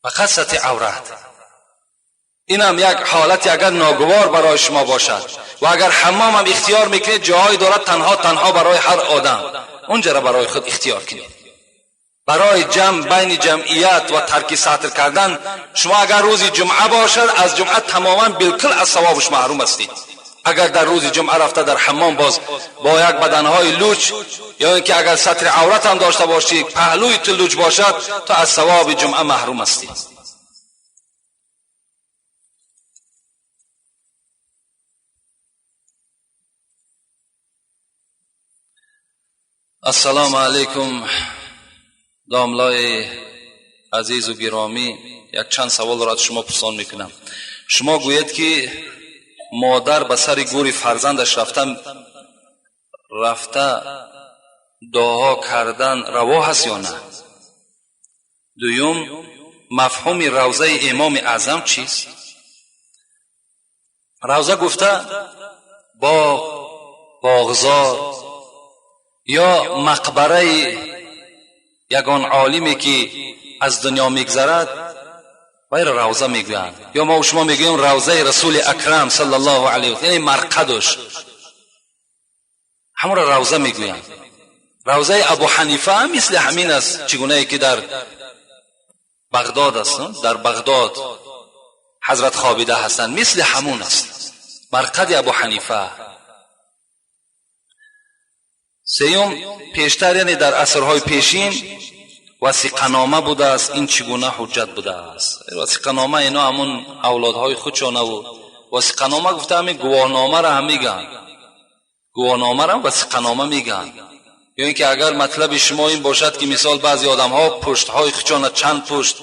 فقط ستر عورت. این هم یک حالت اگر ناگوار برای شما باشد و اگر حمام هم اختیار میکنید، جاهای دارد تنها تنها برای هر آدم، اونجا را برای خود اختیار کنید. برای جمع بین جمعیت و ترک ستر کردن، شما اگر روز جمعه باشد از جمعه تماما بالکل از ثوابش محروم هستید. اگر در روز جمعه رفته در حمام باز با یک بدنهای لوچ، یا اینکه اگر ستر عورت هم داشته باشی پهلوی تو لوچ باشد، تو از ثواب جمعه محروم هستی. السلام علیکم داملای عزیز و گرامی، یک چند سوال را از شما پرسان میکنم. شما گوید که مادر به سر گور فرزندش رفته دعا کردن روا هست یا نه؟ دوم، مفهوم روضه امام اعظم چیست؟ روضه گفته باغ، باغزار یا مقبره یگان عالمی که از دنیا میگذرد وی را روضه میگویند، یا ما و شما میگوییم روضه رسول اکرم صلی الله علیه و سلم، یعنی مرقدش، همون را روضه میگویند. Равзаи Абу Ҳанифа ҳам мисли ҳамин аст, чӣ гунае ки дар Бағдод аст, дар Бағдод ҳазрат хобида ҳастанд, мисли ҳамун аст марқади Абу Ҳанифа. Сеюм, пештар, яъне дар асрҳои пешин васиқанома будааст. Ин чӣ гуна ҳуҷҷат будааст? Васиқанома ино ҳамун авлодҳои худшонаву васиқанома гуфта ҳамин гувоҳномаро ҳам мегӯянд, гувоҳномаро ҳам васиқанома мегӯянд. Ё ин ки агар матлаби шумо ин бошад, ки мисол баъзе одамҳо пуштҳои худшона чанд пушт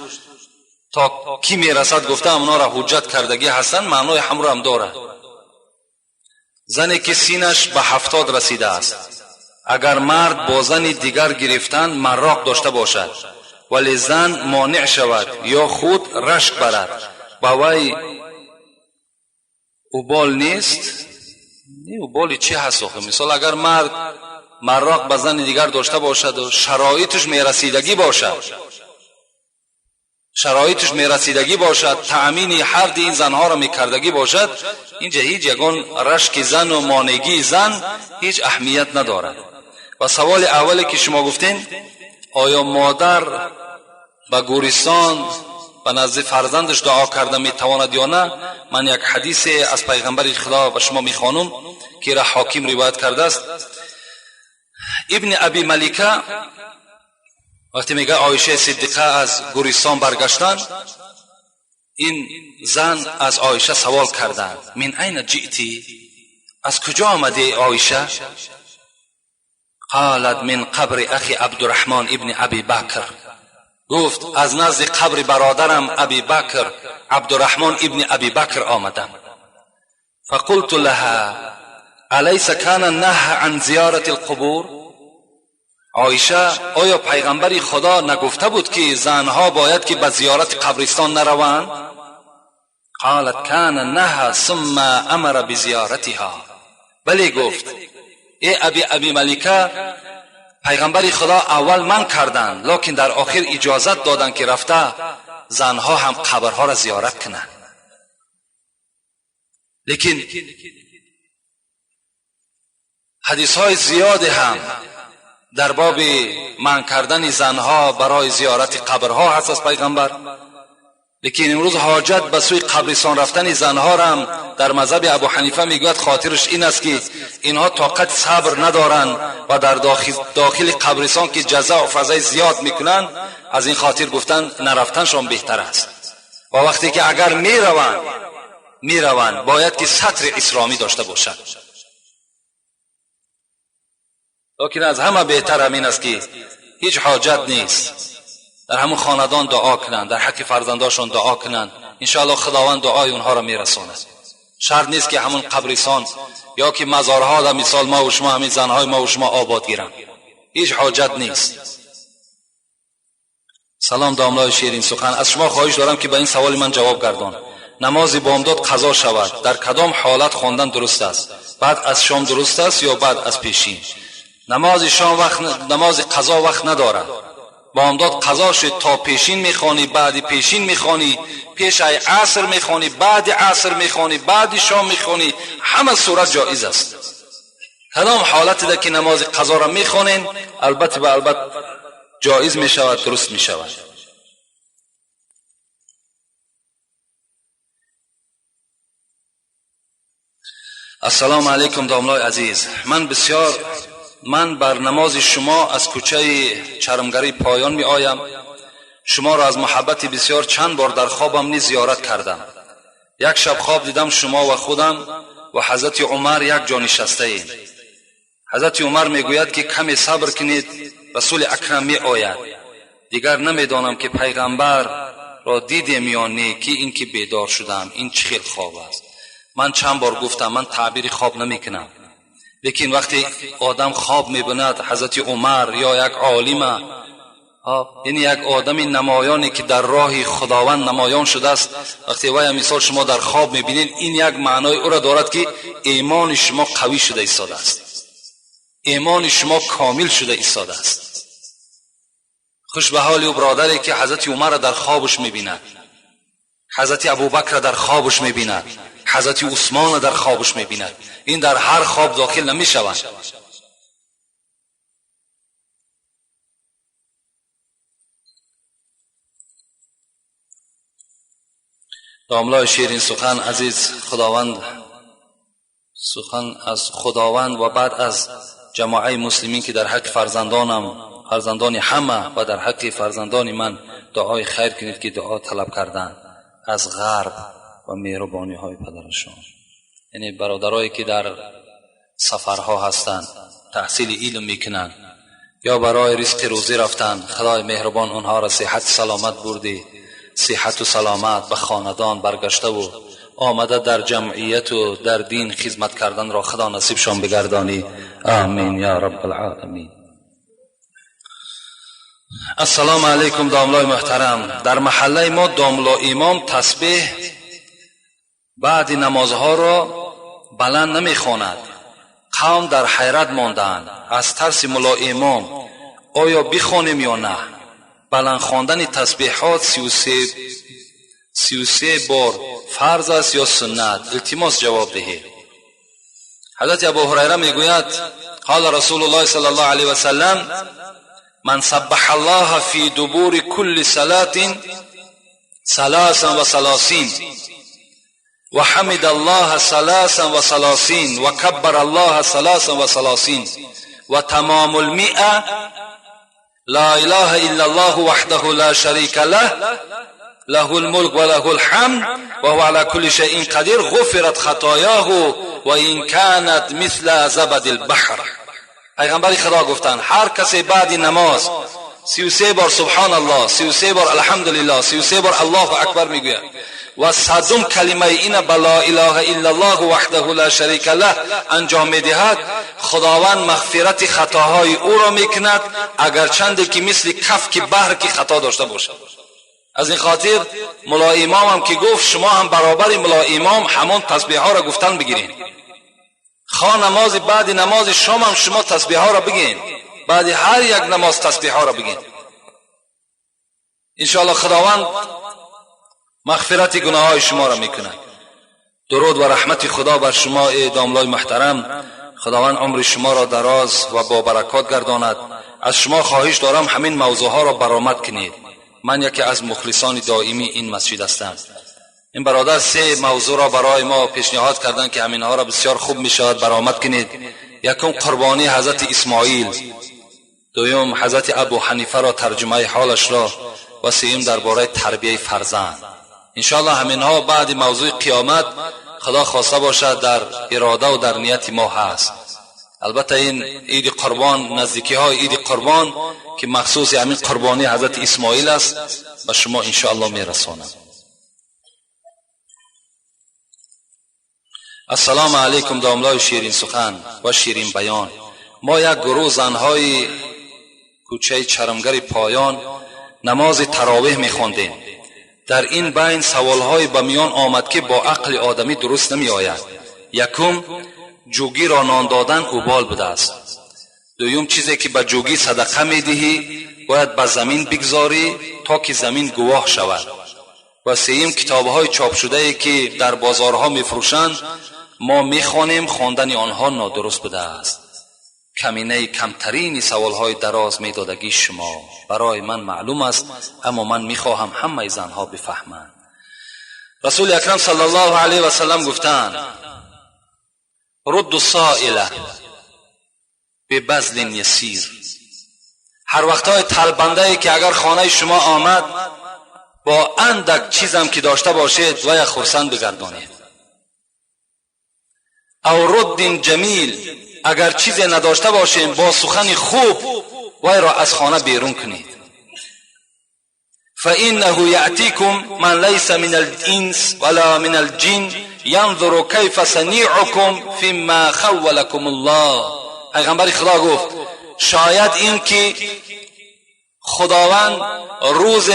то кӣ мерасад гуфта ҳамонҳоро ҳуҷҷат кардагӣ ҳастанд, маънои ҳамро ҳам дорад. Зане ки синаш ба 70 расидааст, агар мард бо зани дигар гирифтан мароқ дошта бошад, вале зан монеъ шавад ё худ рашк барад, ба вай убол нест? Не, уболи чӣ ҳаст охи? Мисол агар мард мароқ ба зани дигар дошта бошаду шароиташ мерасидагӣ бошад, шароиташ мерасидагӣ бошад, таъмини ҳарди ин занҳоро мекардагӣ бошад, инҷа ҳеҷ ягон рашки зану монегии зан ҳеҷ аҳамият надорад. Ва саволи аввале ки шумо гуфтем, оё модар ба гӯристон ба назди фарзандаш дуо карда метавонад ё на, ман як ҳадисе аз пайғамбари худо ба шумо мехонум, ки ира ҳоким ривоят кардааст. Ибни Аби Малика вақте мега Оишаи Сиддиқа аз гӯристон баргаштанд, ин зан аз Оиша савол карданд: мин айна ҷи'ти, аз куҷо омадӣ Оиша? Қолат мин қабри ахи Абдурраҳмон ибни Аби Бакр. Гуфт аз назди қабри бародарам Аби Бакр, Абдурраҳмон ибни Аби Бакр омадам. Фақулту лаҳа алайса кана наҳа ан зиёрати алқубур. Оиша, оё пайғамбари Худо нагуфта буд, ки занҳо бояд ки ба зиёрати қабристон нараванд? Қолат кана наҳа сумма амара бизиёратиҳо. Бале, гуфт, э Аби Малика, пайғамбари Худо аввал манъ карданд, лекин дар охир иҷозат доданд, ки рафта занҳо ҳам қабрҳоро зиёрат кунанд. Лекин ҳадисҳои зиёде ҳам дар боби манъ кардани занҳо барои зиёрати қабрҳо ҳаст аз пайғамбар. Лекин имрӯз ҳоҷат ба сӯи қабристон рафтани занҳоро ҳам дар мазҳаби Абу Ҳанифа мегӯяд, хотираш ин аст, ки инҳо тоқати сабр надоранд ва дар дохили қабристон ки ҷаза фазаи зиёд мекунанд, аз ин хотир гуфтан нарафтаншон беҳтар аст. Ва вақте ки агар мераванд, бояд ки сатри исломӣ дошта бошад. Лекин аз ҳама беҳтар ҳамин аст, ки ҳеҷ ҳоҷат нест, дар ҳамун хонадон дуо кунанд, дар ҳаққи фарзандошон дуо кунанд, иншоаллоҳ Худованд дуои онҳоро мерасонад. Шарт нест, ки ҳамун қабристон ё ки мазорҳо дар мисол мо шумо ҳамин занҳои мо шумо обод гиранд, ҳеҷ ҳоҷат нест. Салом домлои ширин сухан, аз шумо хоҳиш дорам, ки ба ин саволи ман ҷавоб гардон. Намози бомдод қазо шавад, дар кадом ҳолат хондан дуруст аст? Баъд аз шом дуруст аст ё баъд аз пешин? Намози шом вақт, намози қазо вақт надорад. Бомдод қазо шуд, то пешин мехонӣ, баъди пешин мехонӣ, пеш ай аср мехонӣ, баъди аср мехонӣ, баъди шом мехонӣ, ҳама сурат ҷоиз аст. Кадом ҳолатида ки намози қазоро мехонем, албатта ба албат ҷоиз мешавад, дуруст мешавад. Ассалому алайкум домлои азиз, ман бисёр ман бар намози шумо аз кӯчаи чармгарӣ поён меоям. Шуморо аз муҳаббати бисёр чанд бор дар хобам низ зиёрат кардам. Як шаб хоб дидам, шумо ва худам ва ҳазрати Умар як ҷо нишастаем. Ҳазрати Умар мегӯяд, ки каме сабр кунед, Расули Акрам меояд. Дигар намедонам, ки пайғамбарро дидем ё не, ки ин ки бедор шудам. Ин чӣ хел хоб аст? Ман чанд бор гуфтам, ман таъбири хоб намекунам, лекин вақте одам хоб мебинад ҳазрати Умар ё як олима, яъне як одами намоёне, ки дар роҳи Худованд намоён шудааст, вақте вая мисол шумо дар хоб мебинед, ин як маънои ӯро дорад, ки имони шумо қавӣ шуда истодааст, имони шумо комил шуда истодааст. Хуш ба ҳоли ӯ бародаре, ки ҳазрати Умарро дар хобаш мебинад, ҳазрати Абубакрро дар хобаш мебинад, ҳазрати Усмонро дар хобаш мебинад. Ин дар ҳар хоб дохил намешаванд. Домлای شیرین سخن عزیز، خداوند سخن از خداوند و بعد از جماعه مسلمین که در حق فرزندانم، فرزندان همه و در حق فرزندان من دعای خیر کنید که دعا طلب کردن از غرب و مهربانی های پدرشان. یعنی برادرایی که در سفرها هستند، تحصیل علم میکنند یا برای رزق روزی رفتن، خدای مهربان آنها را صحت سلامت بردی، صحت و سلامت به خاندان برگشته و آمده در جمعیت و در دین خدمت کردن را خدا نصیبشان بگردانی. آمین یا رب العالمین. السلام علیکم داملای محترم. در محله ما داملا امام تسبیح بعد نمازها را بلند نمیخواند. قوم در حیرت ماندند از ترس ملا امام، آیا بخوانیم یا نه؟ بلند خواندن تسبیحات 33 بار فرض است یا سنت؟ التماس جواب دهید. حضرت ابو هریره میگوید قال رسول الله صلی الله علیه و سلم من سبح الله فی دبور کل صلاة 33 و حمد الله 33 و کبر الله 33 و تمام المئة لا اله الا الله وحده لا شریک له له الملك وله الحمد وهو على كل شيء قدیر غفرت خطایاه و این كانت مثل زبد البحر. پیغمبر خدا گفتند هر کسی بعد نماز 33 بار سبحان الله، 33 بار الحمدلله، 33 بار الله اکبر میگوید و صدم کلمه این با لا اله الا الله وحده لا شریک له انجام میدهد، خداوند مغفرت خطاهای او را میکند اگرچند که مثل کف که بحر که خطا داشته باشد. از این خاطر ملا امام هم که گفت شما هم برابر ملا امام همان تسبیح ها را گفتن بگیرین. خواه نماز بعد نماز شام هم شما تسبیح ها را بگین، بعد هر یک نماز تسبیح ها را بگین. انشاءالله خداوند مغفرت گناه های شما را میکند. درود و رحمت خدا بر شما ای داملای محترم. خداوند عمر شما را دراز و با برکات گرداند. از شما خواهش دارم همین موضوع ها را برآمد کنید. من یکی از مخلصان دائمی این مسجد هستم. این برادر سه موضوع را برای ما پیشنهاد کردند که همینها را بسیار خوب میشود برآمد کنید. یکم قربانی حضرت اسماعیل، دوم حضرت ابو حنیفه را ترجمه حالش را، و سوم درباره تربیه فرزند. انشاءالله همینها بعد موضوع قیامت خدا خواسته باشد در اراده و در نیت ما هست. البته این عید قربان، نزدیکی های عید قربان که مخصوص همین قربانی حضرت اسماعیل است، به شما انشاءالله میرسانم. السلام علیکم داملای شیرین سخن و شیرین بیان. ما یک گروه زنهای کوچه چرمگر پایان نماز تراویح میخواندیم. در این بین سوالهای به میان آمد که با عقل آدمی درست نمی آید. یکم، جوگی را نان دادن اوبال بوده است. دوم، چیزی که به جوگی صدقه میدهی باید به زمین بگذاری تا که زمین گواه شود. و سوم، کتابهای چاپ شده ای که در بازارها میفروشند ما میخوانیم، خواندن آنها نادرست بوده است. کمینه کمترین سوالهای دراز میدادگی شما برای من معلوم است، اما من میخواهم همه زنها بفهمند. رسول اکرم صلی الله علیه و سلم گفتند رد السائل ببذل یسیر. هر وقتهای طلبنده که اگر خانه شما آمد با اندک چیزم که داشته باشید و یک خرسند بگردانید. او رد جمیل، اگر چیزی نداشته باشیم با سخن خوب وی را از خانه بیرون کنید. فإنه یأتیکم من لیس من الانس ولا من الجن ینظر کیف صنیعکم فیما خولکم الله. پیغمبر خدا گفت شاید این که خداوند روز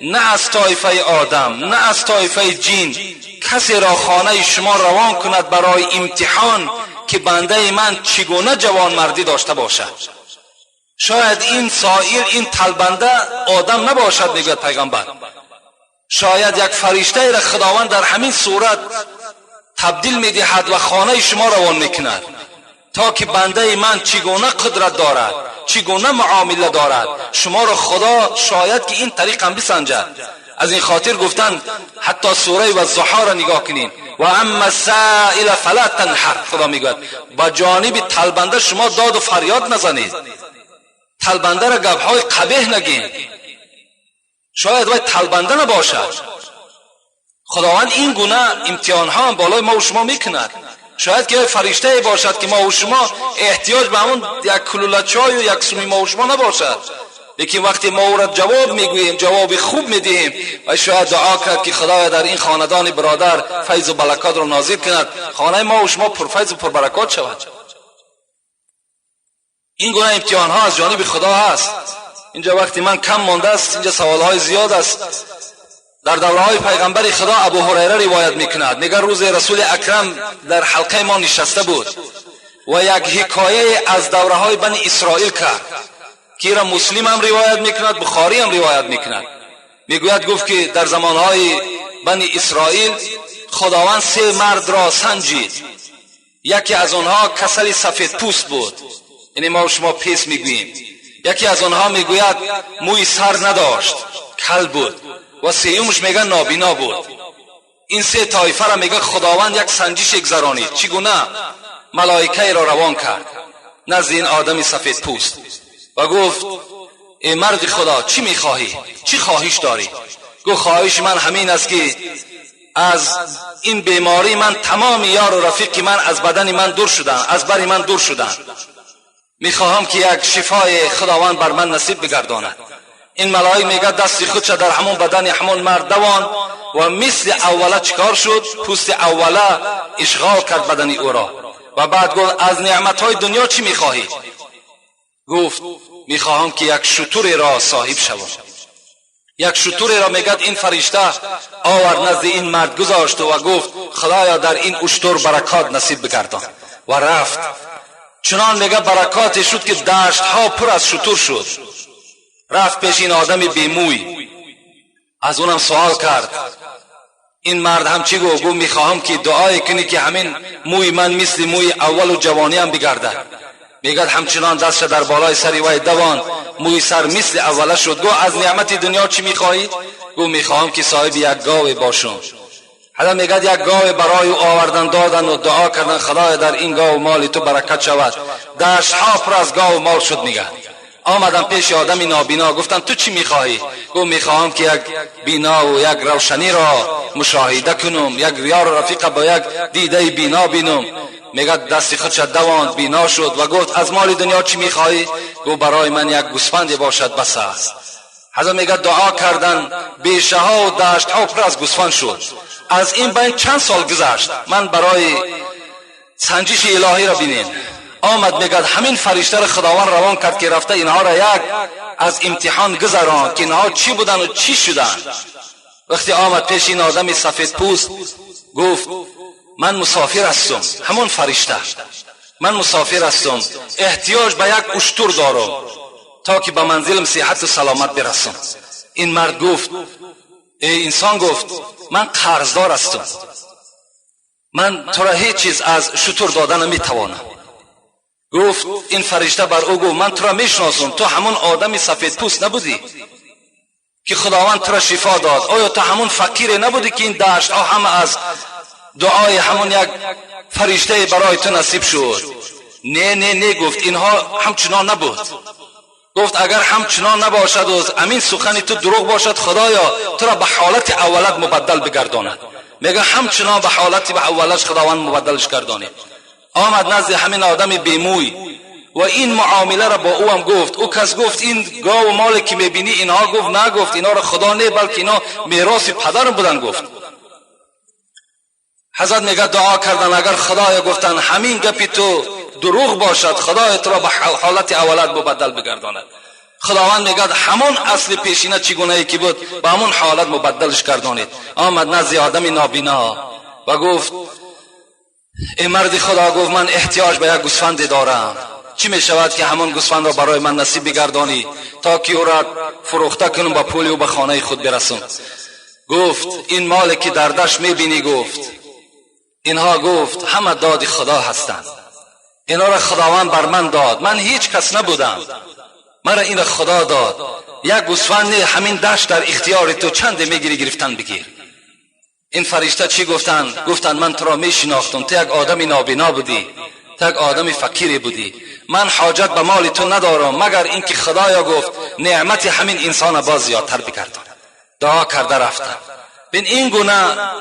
نه از طایفه آدم نه از طایفه جن کسی را خانه شما روان کند برای امتحان که بنده من چگونه جوانمردی داشته باشد. شاید این سائل، این طلبنده آدم نباشد، میگوید پیغمبر. شاید یک فرشته را خداوند در همین صورت تبدیل میدهد و خانه شما روان میکند تا که بنده من چگونه قدرت دارد، چگونه معامله دارد. شما را خدا شاید که این طریق هم بسنجد. از این خاطر گفتن حتی سوره و ضحا را نگاه کنین، و اما السائل فلا تنحر، خدا میگوید با جانب طلبنده شما داد و فریاد نزنید، طلبنده را گپهای قبیح نگین، شاید وای طلبنده نباشد. خداوند این گونه امتحان ها هم بالای ما و شما میکند. شاید که فرشته باشد که ما و شما احتیاج به همون یک کلوله چای و یک سومی ما و شما نباشد، لیکن وقتی ما او را جواب میگوییم، جواب خوب میدهیم، و شاید دعا کرد که خدایا در این خاندان برادر فیض و برکات را نازل کند، خانه ما و شما پرفیض و پربرکات شود. این گونه امتحان ها از جانب خدا هست. اینجا وقتی من کم مانده است، اینجا سوال های زیاد است. در دوره های پیغمبر خدا ابو هریره روایت میکند، میگه روز رسول اکرم در حلقه ما نشسته بود و یک حکایه از دوره های بنی اسرائیل کرد که را مسلم هم روایت میکند، بخاری هم روایت میکند. میگوید گفت که در زمانهای بنی اسرائیل خداوند سه مرد را سنجید. یکی از آنها کسل سفید پوست بود، یعنی ما و شما پیس میگوییم. یکی از آنها میگوید موی سر نداشت، کل بود، و سیومش میگه نابینا بود. این سه طایفه را میگه خداوند یک سنجش گذرانید. چگونه؟ ملائکه را روان کرد نزد این آدم سفید پوست و گفت ای مرد خدا چی میخواهی؟ چی خواهش داری؟ گفت خواهش من همین است که از این بیماری من تمام یار و رفیق من از بدن من دور شدن، از بر من دور شدن. میخواهم که یک شفای خداوند بر من نصیب بگرداند. این ملائک میگه دست خودش در همون بدن همون مرد دوان و مثل اوله چیکار شد؟ پوست اوله اشغال کرد بدن او را. و بعد گفت از نعمتهای دنیا چی میخواهی؟ گفت میخواهم که یک شتر را صاحب شوم. یک شتر را میگد این فرشته آورد نزد این مرد گذاشت و گفت خدایا در این اشتر برکات نصیب بگردان. و رفت. چنان میگه برکات شد که دشت ها پر از شتر شد. رفت پیش این آدم بیموی، از اونم سوال کرد. این مرد هم چی گفت؟ گفت میخواهم که دعای کنی که همین موی من مثل موی اول و جوانی هم بگردد. میگد همچنان دستش در بالای سر وی دوان، موی سر مثل اوله شد. گفت از نعمت دنیا چی میخواهی؟ گفت میخواهم که صاحب یک گاو باشم. حالا میگد یک گاو برای او آوردن دادن و دعا کردن خدای در این گاو مال تو برکت شود. دشت ها پر از گاو مال شد. میگد آمدم پیش آدم نابینا، گفتم تو چی میخواهی؟ گفت میخواهم که یک بینا و یک روشنی را مشاهده کنم، یک یار و رفیق با یک دیده بینا بینم. میگه دست خودش دواند، بینا شد و گفت از مال دنیا چی میخواهی؟ گفت برای من یک گوسفند باشد بس است. حضرت میگه دعا کردن، بیشه ها و دشت ها پر از گوسفند شد. از این بین چند سال گذشت. من برای سنجش الهی را بینین آمد. میگه همین فرشته را خداوند روان کرد که رفته اینها را یک از امتحان گذراند که اینها چی بودن و چی شدن. وقتی آمد پیش این آدم سفید پوست گفت من مسافر هستم، همون فرشته، من مسافر هستم، احتیاج به یک اشتر دارم تا که به منزلم صحت و سلامت برسم. این مرد گفت ای انسان، گفت من قرضدار هستم، من تو را هیچ چیز از شتر دادن نمیتوانم. گفت این فرشته بر او گفت من تو را میشناسم، تو همون آدم سفید پوست نبودی که خداوند تو را شفا داد؟ آیا تو همون فقیر نبودی که این دشت ها همه از دعای همون یک فرشته برای تو نصیب شد؟ نه نه نه، گفت اینها همچنان نبود. گفت اگر همچنان نباشد و امین سخنی تو دروغ باشد، خدایا تو را به حالت اولت مبدل بگرداند. میگه همچنان به حالت به اولش خداوند مبدلش گردانید. آمد نزد همین آدم بیموی و این معامله را با او هم گفت. او کس گفت این گاو و مال که میبینی اینها؟ گفت نه، گفت اینا را خدا نه، بلکه اینا میراث پدرم بودن. گفت حضرت میگه دعا کردن، اگر خدایا گفتن همین گپی تو دروغ باشد، خدای تو را به حالت اولت مبدل بگرداند. خداوند میگه همون اصل پیشینه چگونه ای که بود به همون حالت مبدلش گردانید. آمد نزد آدم نابینا و گفت ای مرد خدا، گفت من احتیاج به یک گوسفند دارم، چی می شود که همون گوسفند را برای من نصیب بگردانی تا که او را فروخته کنم، با پول او به خانه خود برسم. گفت این مال که در دشت میبینی، گفت اینها، گفت همه داد خدا هستند، اینا را خداوند بر من داد، من هیچ کس نبودم. مرا این خدا داد. یک گوسفند همین دشت در اختیار تو، چند میگیری گرفتن بگیر. این فرشته چی گفتن؟ گفتن من تو را میشناختم، تو یک آدم نابینا بودی، تو یک آدم فقیری بودی، من حاجت به مال تو ندارم مگر اینکه خدایا گفت نعمت همین انسان باز زیادتر بگردان. دعا کرده رفتن. بین این گونه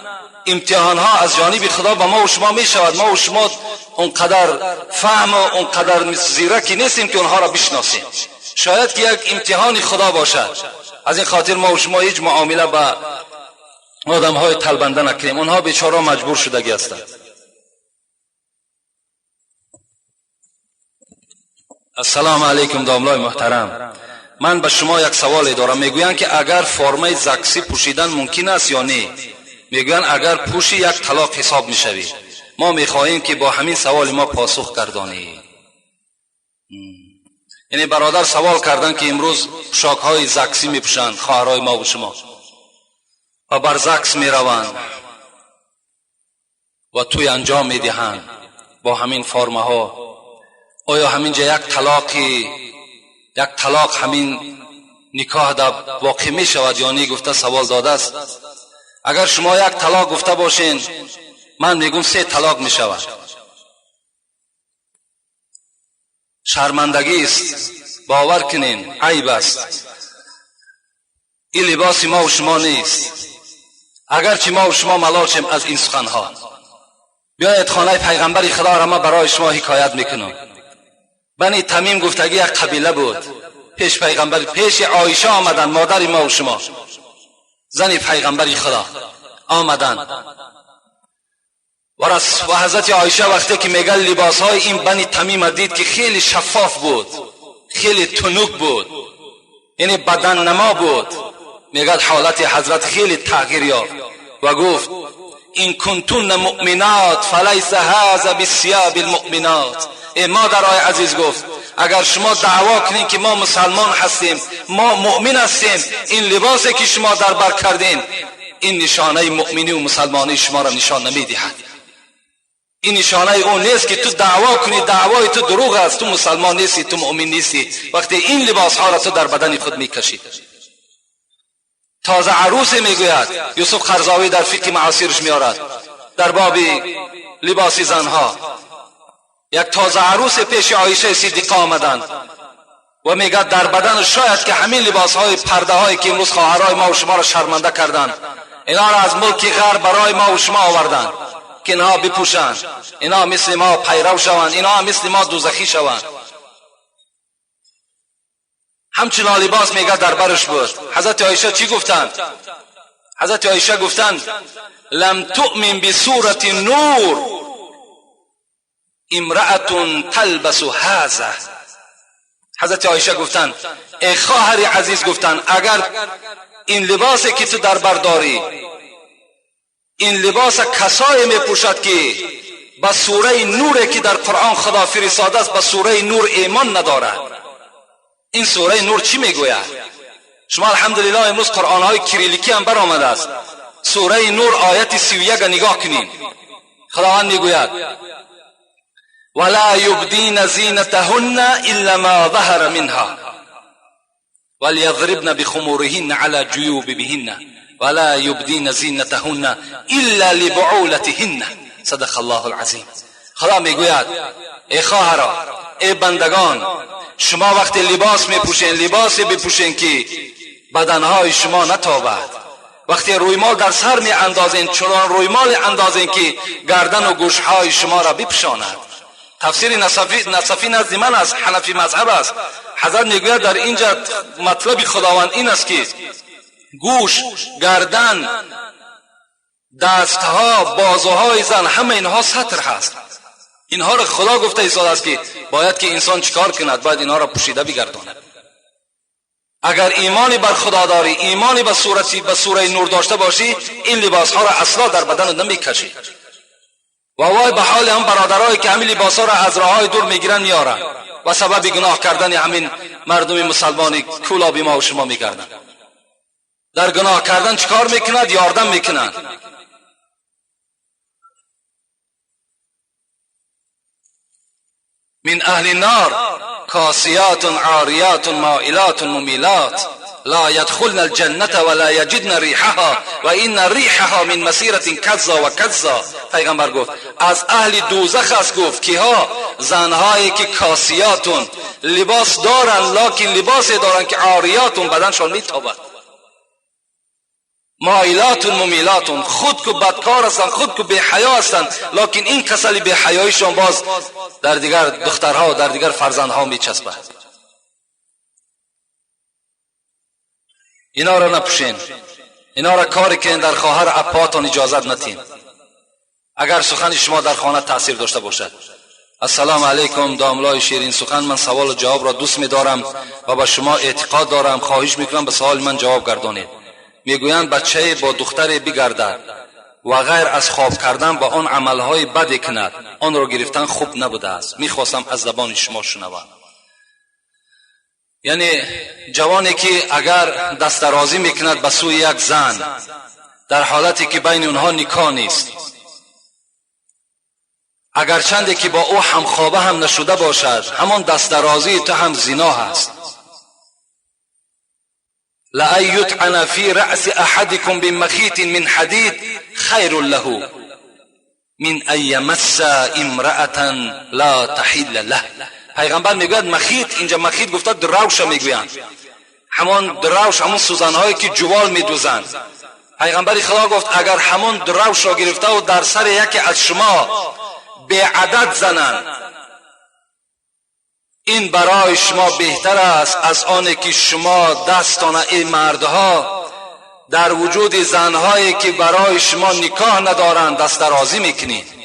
امتحان ها از جانب خدا به ما و شما می شود. ما و شما اونقدر فهم و اونقدر زیرکی نیستیم که اونها را بشناسیم. شاید که یک امتحان خدا باشد. از این خاطر ما و شما هیچ معامله با آدم های تلبنده نکنیم. اونها بیچاره مجبور شدگی هستند. السلام علیکم داملای محترم، من به شما یک سوال دارم. میگویند که اگر فرمه زکسی پوشیدن ممکن است یا نه؟ میگویند اگر پوشی یک طلاق حساب میشوی. ما میخواهیم که با همین سوال ما پاسخ گردانی. یعنی برادر سوال کردن که امروز پوشاک های زکسی میپوشند خواهرای ما و شما و بر زکس میروند و توی انجام میدهند با همین فرمه ها. آیا همینجا یک طلاق همین نکاح در واقع می شود یا نه؟ گفته سوال داده است. اگر شما یک طلاق گفته باشین، من میگم 3 طلاق می شود. شرمندگی است، باور کنین، عیب است. این لباس ما و شما نیست. اگرچه ما و شما ملال شیم از این سخنها. بیاید خانه پیغمبر خدا را ما برای شما حکایت میکنم. بنی تمیم گفتگی یک قبیله بود. پیش پیغمبر، پیش عایشه آمدن، مادر ما و شما، زن پیغمبر خدا آمدن. و حضرت عایشه وقتی که میگه لباس های این بنی تمیم دید که خیلی شفاف بود، خیلی تنک بود، یعنی بدن نما بود، میگه حالت حضرت خیلی تغییر یافت و گفت این کنتون مؤمنات فلیس هذا بثیاب المؤمنات. ای مادرای عزیز، گفت اگر شما دعوا کنین که ما مسلمان هستیم، ما مؤمن هستیم، این لباسی که شما در بر کردین این نشانه مؤمنی و مسلمانی شما را نشان نمیدهد. این نشانه اون نیست که تو دعوا کنی، دعوای تو دروغ است، تو مسلمان نیستی، تو مؤمن نیستی وقتی این لباس ها را تو در بدن خود میکشی. تازه عروس میگوید، یوسف قرضاوی در فقه معاصرش میارد در باب لباس زنها، یک تازه عروس پیش عایشه صدیقه آمدند و میگه در بدن شاید که همین لباس های پرده هایی که امروز خواهرای ما و شما را شرمنده کردند، اینا را از ملک غرب برای ما و شما آوردند که اینها بپوشند، اینا مثل ما پیرو شوند، اینا مثل ما دوزخی شوند. همچنان لباس میگه در برش بود. حضرت عایشه چی گفتند؟ حضرت عایشه گفتند لم تؤمن بسورة نور امرأة تلبس هذا. حضرت عایشه گفتند ای خواهر عزیز، گفتند اگر این لباسی که تو در بر داری، این لباس کسایی میپوشد که به سوره نور که در قرآن خدا فرستاده است به سوره نور ایمان ندارد. این سوره نور چی میگوید؟ شما الحمدلله امروز قرآن های کریلیکی هم برآمده است. سوره نور آیت 31 نگاه کنین. خداوند میگوید ولا يبدين زينتهن إلا ما ظهر منها وليضربن بخمورهن على جيوبهن ولا يبدين زينتهن إلا لبعولتهن. صدق الله العظیم. خدا میگوید ای خواهرا، ای بندگان، شما وقتی لباس میپوشین، لباسی بپوشین که بدنهای شما نتابد. وقتی رویمال در سر می اندازین، چنان رویمال اندازین که گردن و گوشهای شما را بپوشاند. تفسیر نصفی نزد من است، حنفی مذهب است. حضرت میگوید در اینجا مطلب خداوند این است که گوش، گردن، دستها، بازوهای زن، همه اینها ستر هست. اینها را خدا گفته ایستاده است که باید که انسان چیکار کند؟ باید اینها را پوشیده بگرداند. اگر ایمانی بر خدا داری، ایمانی به سوره نور داشته باشی، این لباس ها را اصلا در بدن نمیکشی. و وای به حال هم برادرایی که همین لباس ها را از راه های دور میگیرن میارن و سبب گناه کردن همین مردم مسلمانی کولابی ما و شما میگردن. در گناه کردن چیکار میکند؟ یاردم میکنند. من اهل النار. کاسیات عاریات مائلات ممیلات لا یدخلن الجنة ولا یجدن ریحها و این ریحها من مسیرة کذا و کذا. پیغمبر گفت از اهل دوزخ است. گفت کیها؟ زنهایی که کاسیات، لباس دارن، لکن لباسی دارن که عاریات، بدنشان میتابد، مائلات ممیلات، خود که بدکار هستند، خود که بی حیا هستند، لکن این کسل بی حیایشان باز در دیگر دخترها و در دیگر فرزندها میچسبد. اینا را نپوشین، اینا را کاری که در خواهر اپاتان اجازت نتین، اگر سخن شما در خانه تاثیر داشته باشد. السلام علیکم داملای شیرین سخن، من سوال و جواب را دوست می‌دارم و به شما اعتقاد دارم. خواهش میکنم به سوال من جواب گردانید. میگویند بچه با دختر بگردد و غیر از خواب کردن با آن عملهای بد کند، آن را گرفتن خوب نبوده است. میخواستم از زبان شما شنوم. یعنی جوانی که اگر دست درازی میکند به سوی یک زن در حالتی که بین اونها نکاح نیست، اگر چندی که با او همخوابه هم نشده باشد، همان دست درازی تو هم زنا هست. لأن یطعن فی رأس احدکم بمخیط من حدید خیر له من ان یمس امرأة لا تحل له. پیغمبر میگوید مخیط، اینجا مخیط گفته دروش میگویند، همان دروش، همون سوزنهایی که جوال میدوزند. پیغمبر خدا گفت اگر همان دروش را گرفته و در سر یکی از شما به عدد زنند، این برای شما بهتر است از آن که شما دستان ای مردها در وجود زنهایی که برای شما نکاح ندارند دست درازی میکنید.